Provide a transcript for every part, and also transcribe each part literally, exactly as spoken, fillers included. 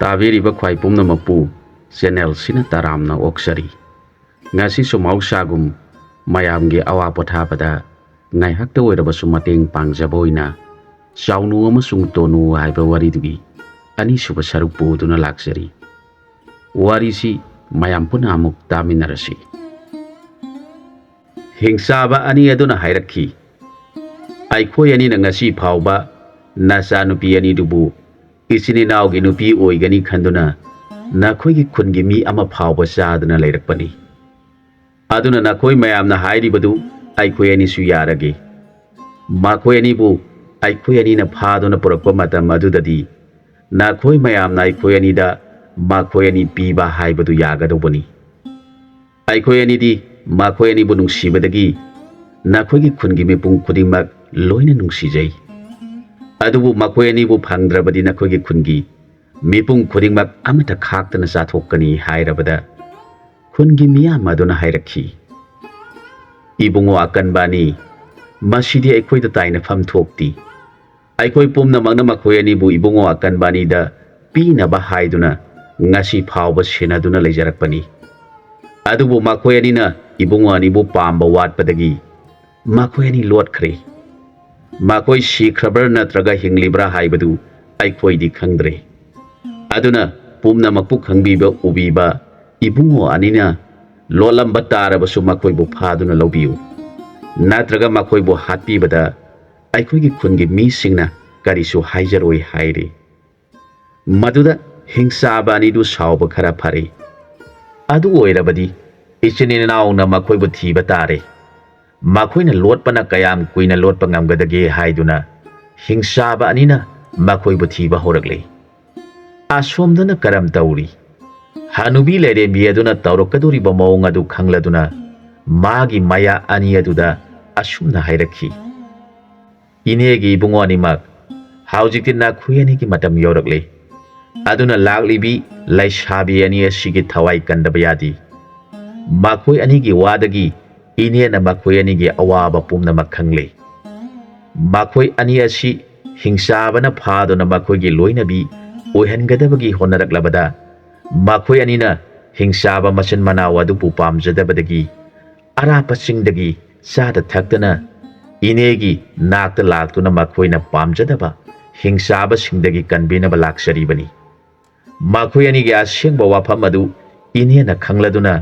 ꯇꯥꯕꯤꯔꯤꯕ ꯈ꯭ꯋꯥꯏ ꯄꯨꯝꯅꯃꯛꯄꯨ ꯆꯦꯅꯦꯜꯁꯤꯅ ꯇꯔꯥꯝꯅ ꯑꯣꯛꯆꯔꯤ꯫ ꯉꯁꯤꯁꯨ ꯃꯍꯧꯁꯥꯒꯨꯝ ꯃꯌꯥꯝꯒꯤ ꯑꯋꯥ ꯄꯣꯊꯥꯕꯗ ꯉꯥꯏꯍꯥꯛꯇ ꯑꯣꯏꯔꯕꯁꯨ ꯃꯇꯦꯡ ꯄꯥꯡꯖꯕ ꯑꯣꯏꯅ ꯆꯥꯎꯅꯨ ꯑꯃꯁꯨꯡ ꯇꯣꯅꯨ ꯍꯥꯏꯕ ꯋꯥꯔꯤꯗꯨꯒꯤ ꯑꯅꯤꯁꯨꯕ ꯁꯔꯨꯛ ꯄꯨꯗꯨꯅ ꯂꯥꯛꯆꯔꯤ꯫ ꯋꯥꯔꯤꯁꯤ ꯃꯌꯥꯝ ꯄꯨꯟꯅ ꯑꯃꯨꯛ ꯇꯥꯃꯤꯟꯅꯔꯁꯤ꯫ ꯍꯤꯡꯆꯥꯕ ꯑꯅꯤ ꯑꯗꯨꯅ ꯍꯥꯏꯔꯛꯈꯤ, "ꯑꯩꯈꯣꯏ ꯑꯅꯤꯅ ꯉꯁꯤ ꯐꯥꯎꯕ ꯅꯆꯥꯅꯨꯄꯤ ꯑꯅꯤꯗꯨꯕꯨ ꯏꯆꯤꯟ ꯏꯅꯥꯎꯒꯤ ꯅꯨꯄꯤ ꯑꯣꯏꯒꯅꯤ ꯈꯟꯗꯨꯅ ꯅꯈꯣꯏꯒꯤ ꯈꯨꯟꯒꯤ ꯃꯤ ꯑꯃ ꯐꯥꯎꯕ ꯆꯥꯗꯅ ꯂꯩꯔꯛꯄꯅꯤ꯫ ꯑꯗꯨꯅ ꯅꯈꯣꯏ ꯃꯌꯥꯝꯅ ꯍꯥꯏꯔꯤꯕꯗꯨ ꯑꯩꯈꯣꯏ ꯑꯅꯤꯁꯨ ꯌꯥꯔꯒꯦ꯫ ꯃꯈꯣꯏ ꯑꯅꯤꯕꯨ ꯑꯩꯈꯣꯏ ꯑꯅꯤꯅ ꯐꯥꯗꯨꯅ ꯄꯨꯔꯛꯄ ꯃꯇꯝ ꯑꯗꯨꯗꯗꯤ ꯅꯈꯣꯏ ꯃꯌꯥꯝꯅ ꯑꯩꯈꯣꯏ ꯑꯅꯤꯗ ꯃꯈꯣꯏ ꯑꯅꯤ ꯄꯤꯕ ꯍꯥꯏꯕꯗꯨ ꯌꯥꯒꯗꯧꯕꯅꯤ꯫ ꯑꯩꯈꯣꯏ ꯑꯅꯤꯗꯤ ꯃꯈꯣꯏ ꯑꯅꯤꯕꯨ ꯅꯨꯡꯁꯤꯕꯗꯒꯤ ꯅꯈꯣꯏꯒꯤ ꯈꯨꯟꯒꯤ ꯃꯤꯄꯨꯝ ꯈꯨꯗꯤꯡꯃꯛ ꯂꯣꯏꯅ ꯅꯨꯡꯁꯤꯖꯩ꯫ ꯑꯗꯨꯕꯨ ꯃꯈꯣꯏ ꯑꯅꯤꯕꯨ ꯐꯪꯗ꯭ꯔꯕꯗꯤ ꯅꯈꯣꯏꯒꯤ ꯈꯨꯟꯒꯤ ꯃꯤꯄꯨꯝ ꯈꯨꯗꯤꯡꯃꯛ ꯑꯃꯠꯇ ꯈꯥꯛꯇꯅ ꯆꯥꯊꯣꯛꯀꯅꯤ" ꯍꯥꯏꯔꯕꯗ, ꯈꯨꯟꯒꯤ ꯃꯤꯌꯥꯝ ꯑꯗꯨꯅ ꯍꯥꯏꯔꯛꯈꯤ, "ꯏꯕꯨꯡꯉꯣ ꯑꯀꯟꯕ ꯑꯅꯤ, ꯃꯁꯤꯗꯤ ꯑꯩꯈꯣꯏꯗ ꯇꯥꯏꯅꯐꯝ ꯊꯣꯛꯇꯦ꯫ ꯑꯩꯈꯣꯏ ꯄꯨꯝꯅꯃꯛꯅ ꯃꯈꯣꯏ ꯑꯅꯤꯕꯨ ꯏꯕꯨꯡꯉꯣ ꯑꯀꯟꯕ ꯑꯅꯤꯗ ꯄꯤꯅꯕ ꯍꯥꯏꯗꯨꯅ ꯉꯁꯤ ꯐꯥꯎꯕ ꯁꯦꯟꯅꯗꯨꯅ ꯂꯩꯖꯔꯛꯄꯅꯤ꯫ ꯑꯗꯨꯕꯨ ꯃꯈꯣꯏ ꯑꯅꯤꯅ ꯏꯕꯨꯡꯉꯣ ꯑꯅꯤꯕꯨ ꯄꯥꯝꯕ ꯋꯥꯠꯄꯗꯒꯤ ꯃꯈꯣꯏ ꯑꯅꯤ ꯂꯣꯠꯈ꯭ꯔꯦ꯫ ꯃꯈꯣꯏ ꯁꯤꯈ꯭ꯔꯕ꯭ꯔꯥ ꯅꯠꯇ꯭ꯔꯒ ꯍꯤꯡꯂꯤꯕ꯭ꯔꯥ ꯍꯥꯏꯕꯗꯨ ꯑꯩꯈꯣꯏꯗꯤ ꯈꯪꯗ꯭ꯔꯦ꯫ ꯑꯗꯨꯅ ꯄꯨꯝꯅꯃꯛꯄꯨ ꯈꯪꯕꯤꯕ ꯎꯕꯤꯕ ꯏꯕꯨꯡꯉꯣ ꯑꯅꯤꯅ ꯂꯣꯠꯂꯝꯕ ꯇꯥꯔꯕꯁꯨ ꯃꯈꯣꯏꯕꯨ ꯐꯥꯗꯨꯅ ꯂꯧꯕꯤꯌꯨ꯫ ꯅꯠꯇ꯭ꯔꯒ ꯃꯈꯣꯏꯕꯨ ꯍꯥꯠꯄꯤꯕꯗ ꯑꯩꯈꯣꯏꯒꯤ ꯈꯨꯟꯒꯤ ꯃꯤꯁꯤꯡꯅ ꯀꯔꯤꯁꯨ ꯍꯥꯏꯖꯔꯣꯏ" ꯍꯥꯏꯔꯤ꯫ ꯃꯗꯨꯗ ꯍꯤꯡꯆꯥꯕ ꯑꯅꯤꯗꯨ ꯁꯥꯎꯕ ꯈꯔ ꯐꯔꯦ꯫ "ꯑꯗꯨ ꯑꯣꯏꯔꯕꯗꯤ ꯏꯆꯤꯟ ꯏꯅꯥꯎꯅ ꯃꯈꯣꯏꯕꯨ ꯊꯤꯕ ꯇꯥꯔꯦ꯫ ꯃꯈꯣꯏꯅ ꯂꯣꯠꯄꯅ ꯀꯌꯥꯝ ꯀꯨꯏꯅ ꯂꯣꯠꯄ ꯉꯝꯒꯗꯒꯦ?" ꯍꯥꯏꯗꯨꯅ ꯍꯤꯡꯆꯥꯕ ꯑꯅꯤꯅ ꯃꯈꯣꯏꯕꯨ ꯊꯤꯕ ꯍꯧꯔꯛꯂꯦ꯫ ꯑꯁꯣꯝꯗꯅ ꯀꯔꯝ ꯇꯧꯔꯤ? ꯍꯅꯨꯕꯤ ꯂꯥꯏꯔꯦꯝꯕꯤ ꯑꯗꯨꯅ ꯇꯧꯔꯛꯀꯗꯧꯔꯤꯕ ꯃꯑꯣꯡ ꯑꯗꯨ ꯈꯪꯂꯗꯨꯅ ꯃꯥꯒꯤ ꯃꯌꯥ ꯑꯅꯤ ꯑꯗꯨꯗ ꯑꯁꯨꯝꯅ ꯍꯥꯏꯔꯛꯈꯤ, "ꯏꯅꯦꯒꯤ ꯏꯕꯨꯡꯉꯣ ꯑꯅꯤꯃꯛ, ꯍꯧꯖꯤꯛꯇꯤ ꯅꯈꯣꯏ ꯑꯅꯤꯒꯤ ꯃꯇꯝ ꯌꯧꯔꯛꯂꯦ꯫ ꯑꯗꯨꯅ ꯂꯥꯛꯂꯤꯕꯤ ꯂꯩꯁꯥꯕꯤ ꯑꯅꯤ ꯑꯁꯤꯒꯤ ꯊꯋꯥꯏ ꯀꯟꯗꯕ ꯌꯥꯗꯦ꯫ ꯃꯈꯣꯏ ꯑꯅꯤꯒꯤ ꯋꯥꯗꯒꯤ ꯏꯅꯦꯅ ꯃꯈꯣꯏ ꯑꯅꯤꯒꯤ ꯑꯋꯥꯕ ꯄꯨꯝꯅꯃꯛ ꯈꯪꯂꯦ꯫ ꯃꯈꯣꯏ ꯑꯅꯤ ꯑꯁꯤ ꯍꯤꯡꯆꯥꯕꯅ ꯐꯥꯗꯨꯅ ꯃꯈꯣꯏꯒꯤ ꯂꯣꯏꯅꯕꯤ ꯑꯣꯏꯍꯟꯒꯗꯕꯒꯤ ꯍꯣꯠꯅꯔꯛꯂꯕꯗ, ꯃꯈꯣꯏ ꯑꯅꯤꯅ ꯍꯤꯡꯆꯥꯕ ꯃꯆꯤꯟ ꯃꯅꯥꯎ ꯑꯗꯨꯕꯨ ꯄꯥꯝꯖꯗꯕꯗꯒꯤ ꯑꯔꯥꯞꯄꯁꯤꯡꯗꯒꯤ ꯆꯥꯗ ꯊꯛꯇꯅ ꯏꯅꯦꯒꯤ ꯅꯥꯛꯇ ꯂꯥꯛꯇꯨꯅ ꯃꯈꯣꯏꯅ ꯄꯥꯝꯖꯗꯕ ꯍꯤꯡꯆꯥꯕꯁꯤꯡꯗꯒꯤ ꯀꯟꯕꯤꯅꯕ ꯂꯥꯛꯆꯔꯤꯕꯅꯤ꯫ ꯃꯈꯣꯏ ꯑꯅꯤꯒꯤ ꯑꯁꯦꯡꯕ ꯋꯥꯐꯝ ꯑꯗꯨ ꯏꯅꯦꯅ ꯈꯪꯂꯗꯨꯅ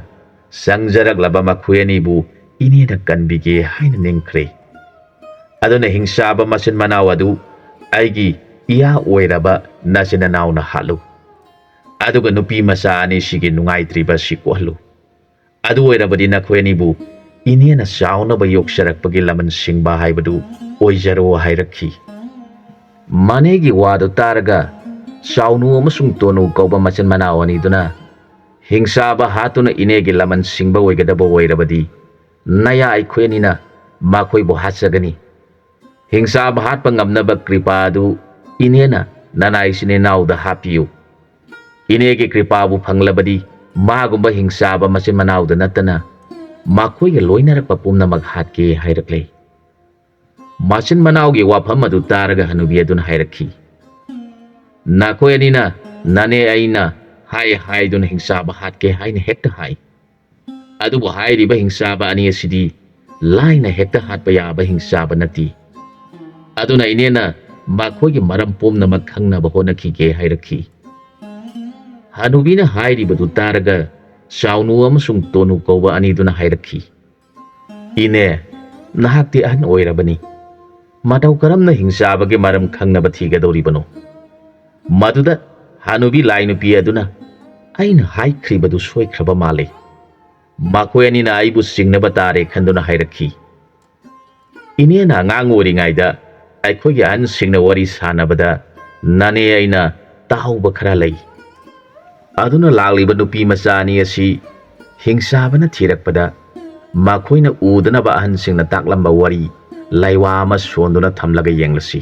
ꯆꯪꯖꯔꯛꯂꯕ ꯃꯈꯣꯏ ꯑꯅꯤꯕꯨ ꯏꯅꯦꯅ ꯀꯟꯕꯤꯒꯦ ꯍꯥꯏꯅ ꯅꯤꯡꯈ꯭ꯔꯦ꯫ ꯑꯗꯨꯅ ꯍꯤꯡꯆꯥꯕ ꯃꯆꯤꯟ ꯃꯅꯥꯎ ꯑꯗꯨ ꯑꯩꯒꯤ ꯏꯌꯥ ꯑꯣꯏꯔꯕ ꯅꯆꯤꯟ ꯅꯅꯥꯎꯅ ꯍꯥꯠꯂꯨ꯫ ꯑꯗꯨꯒ ꯅꯨꯄꯤ ꯃꯆꯥ ꯑꯅꯤꯁꯤꯒꯤ ꯅꯨꯡꯉꯥꯏꯇ꯭ꯔꯤꯕ ꯑꯁꯤ ꯀꯣꯛꯍꯜꯂꯨ꯫ ꯑꯗꯨ ꯑꯣꯏꯔꯕꯗꯤ ꯅꯈꯣꯏ ꯑꯅꯤꯕꯨ ꯏꯅꯦꯅ ꯆꯥꯎꯅꯕ ꯌꯣꯛꯆꯔꯛꯄꯒꯤ ꯂꯃꯟ ꯁꯤꯡꯕ ꯍꯥꯏꯕꯗꯨ ꯑꯣꯏꯖꯔꯣ ꯍꯥꯏꯔꯛꯈꯤ꯫ ꯃꯅꯦꯒꯤ ꯋꯥꯗꯨ ꯇꯥꯔꯒ ꯆꯥꯎꯅꯨ ꯑꯃꯁꯨꯡ ꯇꯣꯅꯨ ꯀꯧꯕ ꯃꯆꯤꯟ ꯃꯅꯥꯎ ꯑꯅꯤꯗꯨꯅ ꯍꯤꯡꯆꯥꯕ ꯍꯥꯠꯇꯨꯅ ꯏꯅꯦꯒꯤ ꯂꯃꯟ ꯁꯤꯡꯕ ꯑꯣꯏꯒꯗꯕ ꯑꯣꯏꯔꯕꯗꯤ ꯅꯌꯥ ꯑꯩꯈꯣꯏ ꯑꯅꯤꯅ ꯃꯈꯣꯏꯕꯨ ꯍꯥꯠꯆꯒꯅꯤ꯫ ꯍꯤꯡꯆꯥꯕ ꯍꯥꯠꯄ ꯉꯝꯅꯕ ꯀ꯭ꯔꯤꯄꯥ ꯑꯗꯨ ꯏꯅꯦꯅ ꯅꯅꯥꯏ ꯏꯆꯤꯟ ꯏꯅꯥꯎꯗ ꯍꯥꯞꯄꯤꯌꯨ꯫ ꯏꯅꯦꯒꯤ ꯀ꯭ꯔꯤꯄꯥꯕꯨ ꯐꯪꯂꯕꯗꯤ ꯃꯥꯒꯨꯝꯕ ꯍꯤꯡꯆꯥꯕ ꯃꯆꯤꯟ ꯃꯅꯥꯎꯗ ꯅꯠꯇꯅ ꯃꯈꯣꯏꯒ ꯂꯣꯏꯅꯔꯛꯄ ꯄꯨꯝꯅꯃꯛ ꯍꯥꯠꯀꯦ ꯍꯥꯏꯔꯛꯂꯦ꯫ ꯃꯆꯤꯟ ꯃꯅꯥꯎꯒꯤ ꯋꯥꯐꯝ ꯑꯗꯨ ꯇꯥꯔꯒ ꯍꯅꯨꯕꯤ ꯑꯗꯨꯅ ꯍꯥꯏꯔꯛꯈꯤ, ꯅꯈꯣꯏ ꯑꯅꯤꯅ ꯅꯅꯦ ꯑꯩꯅ ꯍꯥꯏ ꯍꯥꯏꯗꯨꯅ ꯍꯤꯡꯆꯥꯕ ꯍꯥꯠꯀꯦ ꯍꯥꯏꯅ ꯍꯦꯛꯇ ꯍꯥꯏ꯫ ꯑꯗꯨꯕꯨ ꯍꯥꯏꯔꯤꯕ ꯍꯤꯡꯆꯥꯕ ꯑꯅꯤ ꯑꯁꯤꯗꯤ ꯂꯥꯏꯅ ꯍꯦꯛꯇ ꯍꯥꯠꯄ ꯌꯥꯕ ꯍꯤꯡꯆꯥꯕ ꯅꯠꯇꯦ꯫ ꯑꯗꯨꯅ ꯏꯅꯦꯅ ꯃꯈꯣꯏꯒꯤ ꯃꯔꯝ ꯄꯨꯝꯅꯃꯛ ꯈꯪꯅꯕ ꯍꯣꯠꯅꯈꯤꯒꯦ ꯍꯥꯏꯔꯛꯈꯤ꯫ ꯍꯅꯨꯕꯤꯅ ꯍꯥꯏꯔꯤꯕꯗꯨ ꯇꯥꯔꯒ ꯆꯥꯎꯅꯨ ꯑꯃꯁꯨꯡ ꯇꯣꯅꯨ ꯀꯧꯕ ꯑꯅꯤꯗꯨꯅ ꯍꯥꯏꯔꯛꯈꯤ, ꯏꯅꯦ, ꯅꯍꯥꯛꯇꯤ ꯑꯍꯟ ꯑꯣꯏꯔꯕꯅꯤ꯫ ꯃꯇꯧ ꯀꯔꯝꯅ ꯍꯤꯡꯆꯥꯕꯒꯤ ꯃꯔꯝ ꯈꯪꯅꯕ ꯊꯤꯒꯗꯧꯔꯤꯕꯅꯣ? ꯃꯗꯨꯗ ꯍꯅꯨꯕꯤ ꯂꯥꯏ ꯅꯨꯄꯤ ꯑꯗꯨꯅ ꯑꯩꯅ ꯍꯥꯏꯈ꯭ꯔꯤꯕꯗꯨ ꯁꯣꯏꯈ꯭ꯔꯕ ꯃꯥꯜꯂꯦ꯫ ꯃꯈꯣꯏ ꯑꯅꯤꯅ ꯑꯩꯕꯨ ꯆꯤꯡꯅꯕ ꯇꯥꯔꯦ ꯈꯟꯗꯨꯅ ꯍꯥꯏꯔꯛꯈꯤ꯫ ꯏꯅꯦꯅ ꯑꯉꯥꯡ ꯑꯣꯏꯔꯤꯉꯩꯗ ꯑꯩꯈꯣꯏꯒꯤ ꯑꯍꯟꯁꯤꯡꯅ ꯋꯥꯔꯤ ꯁꯥꯟꯅꯕꯗ ꯅꯅꯦ ꯑꯩꯅ ꯇꯥꯍꯧꯕ ꯈꯔ ꯂꯩ꯫ ꯑꯗꯨꯅ ꯂꯥꯛꯂꯤꯕ ꯅꯨꯄꯤ ꯃꯆꯥ ꯑꯅꯤ ꯑꯁꯤ ꯍꯤꯡꯆꯥꯕꯅ ꯊꯤꯔꯛꯄꯗ ꯃꯈꯣꯏꯅ ꯎꯗꯅꯕ ꯑꯍꯟꯁꯤꯡꯅ ꯇꯥꯛꯂꯝꯕ ꯋꯥꯔꯤ ꯂꯥꯏꯋꯥ ꯑꯃ ꯁꯣꯟꯗꯨꯅ ꯊꯝꯂꯒ ꯌꯦꯡꯂꯁꯤ꯫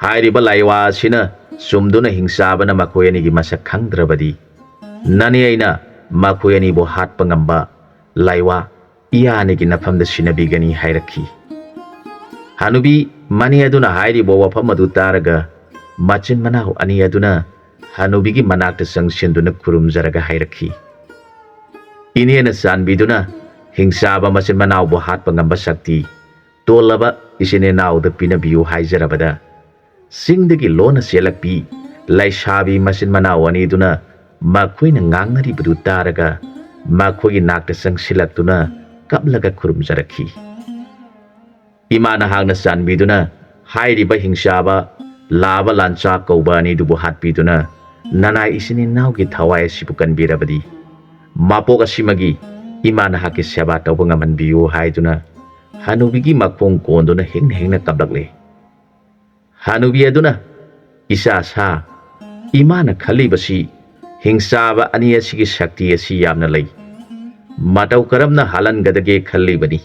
ꯍꯥꯏꯔꯤꯕ ꯂꯥꯏꯋꯥ ꯑꯁꯤꯅ ꯆꯨꯝꯗꯨꯅ ꯍꯤꯡꯆꯥꯕꯅ ꯃꯈꯣꯏ ꯑꯅꯤꯒꯤ ꯃꯁꯛ ꯈꯪꯗ꯭ꯔꯕꯗꯤ ꯅꯅꯦ ꯑꯩꯅ ꯃꯈꯣꯏ ꯑꯅꯤꯕꯨ ꯍꯥꯠꯄ ꯉꯝꯕ ꯂꯥꯏꯋꯥ ꯏꯌꯥꯅꯤꯒꯤ ꯅꯐꯝꯗ ꯁꯤꯟꯅꯕꯤꯒꯅꯤ ꯍꯥꯏꯔꯛꯈꯤ꯫ ꯍꯅꯨꯕꯤ ꯃꯅꯦ ꯑꯗꯨꯅ ꯍꯥꯏꯔꯤꯕ ꯋꯥꯐꯝ ꯑꯗꯨ ꯇꯥꯔꯒ ꯃꯆꯤꯟ ꯃꯅꯥꯎ ꯑꯅꯤ ꯑꯗꯨꯅ ꯍꯅꯨꯕꯤꯒꯤ ꯃꯅꯥꯛꯇ ꯆꯪꯁꯤꯟꯗꯨꯅ ꯈꯨꯔꯨꯝꯖꯔꯒ ꯍꯥꯏꯔꯛꯈꯤ, "ꯏꯅꯦꯅ ꯆꯥꯟꯕꯤꯗꯨꯅ ꯍꯤꯡꯆꯥꯕ ꯃꯆꯤꯟ ꯃꯅꯥꯎꯕꯨ ꯍꯥꯠꯄ ꯉꯝꯕ ꯁꯛꯇꯤ ꯇꯣꯜꯂꯕ ꯏꯆꯤꯟ ꯏꯅꯥꯎꯗ ꯄꯤꯅꯕꯤꯌꯨ ꯍꯥꯏꯖꯔꯕꯗ, ꯆꯤꯡꯗꯒꯤ ꯂꯣꯟꯅ ꯆꯦꯜꯂꯛꯄꯤ ꯂꯩꯁꯥꯕꯤ ꯃꯆꯤꯟ ꯃꯅꯥꯎ ꯑꯅꯤꯗꯨꯅ ꯃꯈꯣꯏꯅ ꯉꯥꯡꯅꯔꯤꯕꯗꯨ ꯇꯥꯔꯒ ꯃꯈꯣꯏꯒꯤ ꯅꯥꯛꯇ ꯆꯪꯁꯤꯜꯂꯛꯇꯨꯅ ꯀꯞꯂꯒ ꯈꯨꯔꯨꯝꯖꯔꯛꯈꯤ꯫ ꯏꯃꯥ ꯅꯍꯥꯛꯅ ꯆꯥꯟꯕꯤꯗꯨꯅ ꯍꯥꯏꯔꯤꯕ ꯍꯤꯡꯆꯥꯕ ꯂꯥꯕ ꯂꯥꯟꯆꯥ ꯀꯧꯕ ꯑꯅꯤꯗꯨꯕꯨ ꯍꯥꯠꯄꯤꯗꯨꯅ ꯅꯅꯥꯏ ꯏꯆꯤꯟ ꯏꯅꯥꯎꯒꯤ ꯊꯋꯥꯏ ꯑꯁꯤꯕꯨ ꯀꯟꯕꯤꯔꯕꯗꯤ, ꯃꯄꯣꯛ ꯑꯁꯤꯃꯒꯤ ꯏꯃꯥ ꯅꯍꯥꯛꯀꯤ ꯁꯦꯕꯥ ꯇꯧꯕ ꯉꯝꯍꯟꯕꯤꯌꯨ" ꯍꯥꯏꯗꯨꯅ ꯍꯅꯨꯕꯤꯒꯤ ꯃꯈꯣꯡ ꯀꯣꯟꯗꯨꯅ ꯍꯤꯡꯅ ꯍꯤꯡꯅ ꯀꯞꯂꯛꯂꯦ꯫ ꯍꯅꯨꯕꯤ ꯑꯗꯨꯅ, "ꯏꯆꯥ ꯁꯥ, ꯏꯃꯥꯅ ꯈꯜꯂꯤꯕꯁꯤ ꯍꯤꯡꯆꯥꯕ ꯑꯅꯤ ꯑꯁꯤꯒꯤ ꯁꯛꯇꯤ ꯑꯁꯤ ꯌꯥꯝꯅ ꯂꯩ꯫ ꯃꯇꯧ ꯀꯔꯝꯅ ꯍꯥꯜꯍꯟꯒꯗꯒꯦ ꯈꯜꯂꯤꯕꯅꯤ꯫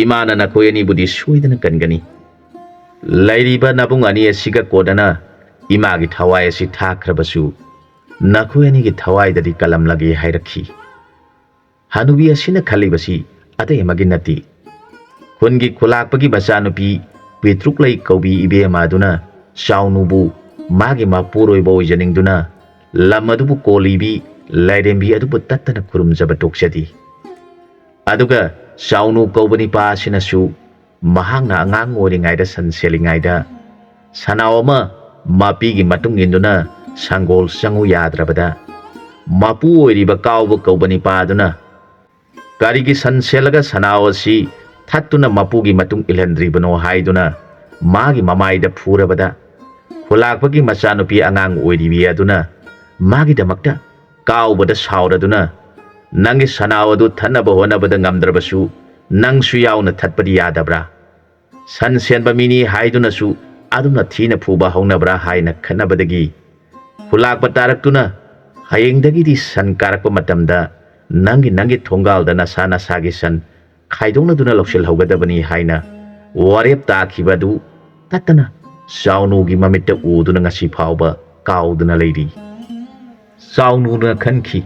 ꯏꯃꯥꯅ ꯅꯈꯣꯏ ꯑꯅꯤꯕꯨꯗꯤ ꯁꯣꯏꯗꯅ ꯀꯟꯒꯅꯤ꯫ ꯂꯩꯔꯤꯕ ꯅꯕꯨꯡ ꯑꯅꯤ ꯑꯁꯤꯒ ꯀꯣꯟꯅꯅ ꯏꯃꯥꯒꯤ ꯊꯋꯥꯏ ꯑꯁꯤ ꯊꯥꯈ꯭ꯔꯕꯁꯨ, ꯅꯈꯣꯏ ꯑꯅꯤꯒꯤ ꯊꯋꯥꯏꯗꯗꯤ ꯀꯜꯂꯝꯂꯒꯦ" ꯍꯥꯏꯔꯛꯈꯤ꯫ ꯍꯅꯨꯕꯤ ꯑꯁꯤꯅ ꯈꯜꯂꯤꯕꯁꯤ ꯑꯇꯩ ꯑꯃꯒꯤ ꯅꯠꯇꯦ꯫ ꯈꯨꯟꯒꯤ ꯈꯨꯂꯥꯛꯄꯒꯤ ꯃꯆꯥꯅꯨꯄꯤ ꯄꯤꯇ꯭ꯔꯨꯛꯂꯩ ꯀꯧꯕꯤ ꯏꯕꯦꯝꯃ ꯑꯗꯨꯅ ꯆꯥꯎꯅꯨꯕꯨ ꯃꯥꯒꯤ ꯃꯄꯨꯔꯣꯏꯕ ꯑꯣꯏꯖꯅꯤꯡꯗꯨꯅ ꯂꯝ ꯑꯗꯨꯕꯨ ꯀꯣꯜꯂꯤꯕꯤ ꯂꯥꯏꯔꯦꯝꯕꯤ ꯑꯗꯨꯕꯨ ꯇꯠꯇꯅ ꯈꯨꯔꯨꯝꯖꯕ ꯇꯣꯛꯆꯗꯦ꯫ ꯑꯗꯨꯒ ꯆꯥꯎꯅꯨ ꯀꯧꯕ ꯅꯤꯄꯥ ꯑꯁꯤꯅꯁꯨ ꯃꯍꯥꯛꯅ ꯑꯉꯥꯡ ꯑꯣꯏꯔꯤꯉꯩꯗ ꯁꯟ ꯁꯦꯜꯂꯤꯉꯩꯗ ꯁꯅꯥꯎ ꯑꯃ ꯃꯄꯤꯒꯤ ꯃꯇꯨꯡ ꯏꯟꯗꯨꯅ ꯁꯪꯒꯣꯜ ꯆꯪꯉꯨ ꯌꯥꯗ꯭ꯔꯕꯗ, ꯃꯄꯨ ꯑꯣꯏꯔꯤꯕ ꯀꯥꯎꯕ ꯀꯧꯕ ꯅꯤꯄꯥ ꯑꯗꯨꯅ ꯀꯔꯤꯒꯤ ꯁꯟ ꯁꯦꯠꯂꯒ ꯁꯅꯥꯎ ꯑꯁꯤ ꯊꯠꯇꯨꯅ ꯃꯄꯨꯒꯤ ꯃꯇꯨꯡ ꯏꯜꯍꯟꯗ꯭ꯔꯤꯕꯅꯣ ꯍꯥꯏꯗꯨꯅ ꯃꯥꯒꯤ ꯃꯃꯥꯏꯗ ꯐꯨꯔꯕꯗ, ꯈꯨꯂꯥꯛꯄꯒꯤ ꯃꯆꯥꯅꯨꯄꯤ ꯑꯉꯥꯡ ꯑꯣꯏꯔꯤꯕꯤ ꯑꯗꯨꯅ ꯃꯥꯒꯤꯗꯃꯛꯇ ꯀꯥꯎꯕꯗ ꯁꯥꯎꯔꯗꯨꯅ, "ꯅꯪꯒꯤ ꯁꯅꯥꯎ ꯑꯗꯨ ꯊꯠꯅꯕ ꯍꯣꯠꯅꯕꯗ ꯉꯝꯗ꯭ꯔꯕꯁꯨ ꯅꯪꯁꯨ ꯌꯥꯎꯅ ꯊꯠꯄꯗꯤ ꯌꯥꯗꯕ꯭ꯔꯥ? ꯁꯟ ꯁꯦꯟꯕ ꯃꯤꯅꯤ ꯍꯥꯏꯗꯨꯅꯁꯨ ꯑꯗꯨꯝꯅ ꯊꯤꯅ ꯐꯨꯕ ꯍꯧꯅꯕ꯭ꯔꯥ?" ꯍꯥꯏꯅ ꯈꯠꯅꯕꯗꯒꯤ ꯈꯨꯂꯥꯛꯄ ꯇꯥꯔꯛꯇꯨꯅ, "ꯍꯌꯦꯡꯗꯒꯤꯗꯤ ꯁꯟ ꯀꯥꯔꯛꯄ ꯃꯇꯝꯗ ꯅꯪꯒꯤ ꯅꯪꯒꯤ ꯊꯣꯡꯒꯥꯜꯗ ꯅꯁꯥ ꯅꯁꯥꯒꯤ ꯁꯟ ꯈꯥꯏꯗꯣꯛꯅꯗꯨꯅ ꯂꯧꯁꯤꯜꯍꯧꯒꯗꯕꯅꯤ" ꯍꯥꯏꯅ ꯋꯥꯔꯦꯞ ꯇꯥꯈꯤꯕ ꯑꯗꯨ ꯇꯠꯇꯅ ꯆꯥꯎꯅꯨꯒꯤ ꯃꯃꯤꯠꯇ ꯎꯗꯨꯅ ꯉꯁꯤ ꯐꯥꯎꯕ ꯀꯥꯎꯗꯨꯅ ꯂꯩꯔꯤ꯫ ꯆꯥꯎꯅꯨꯅ ꯈꯟꯈꯤ,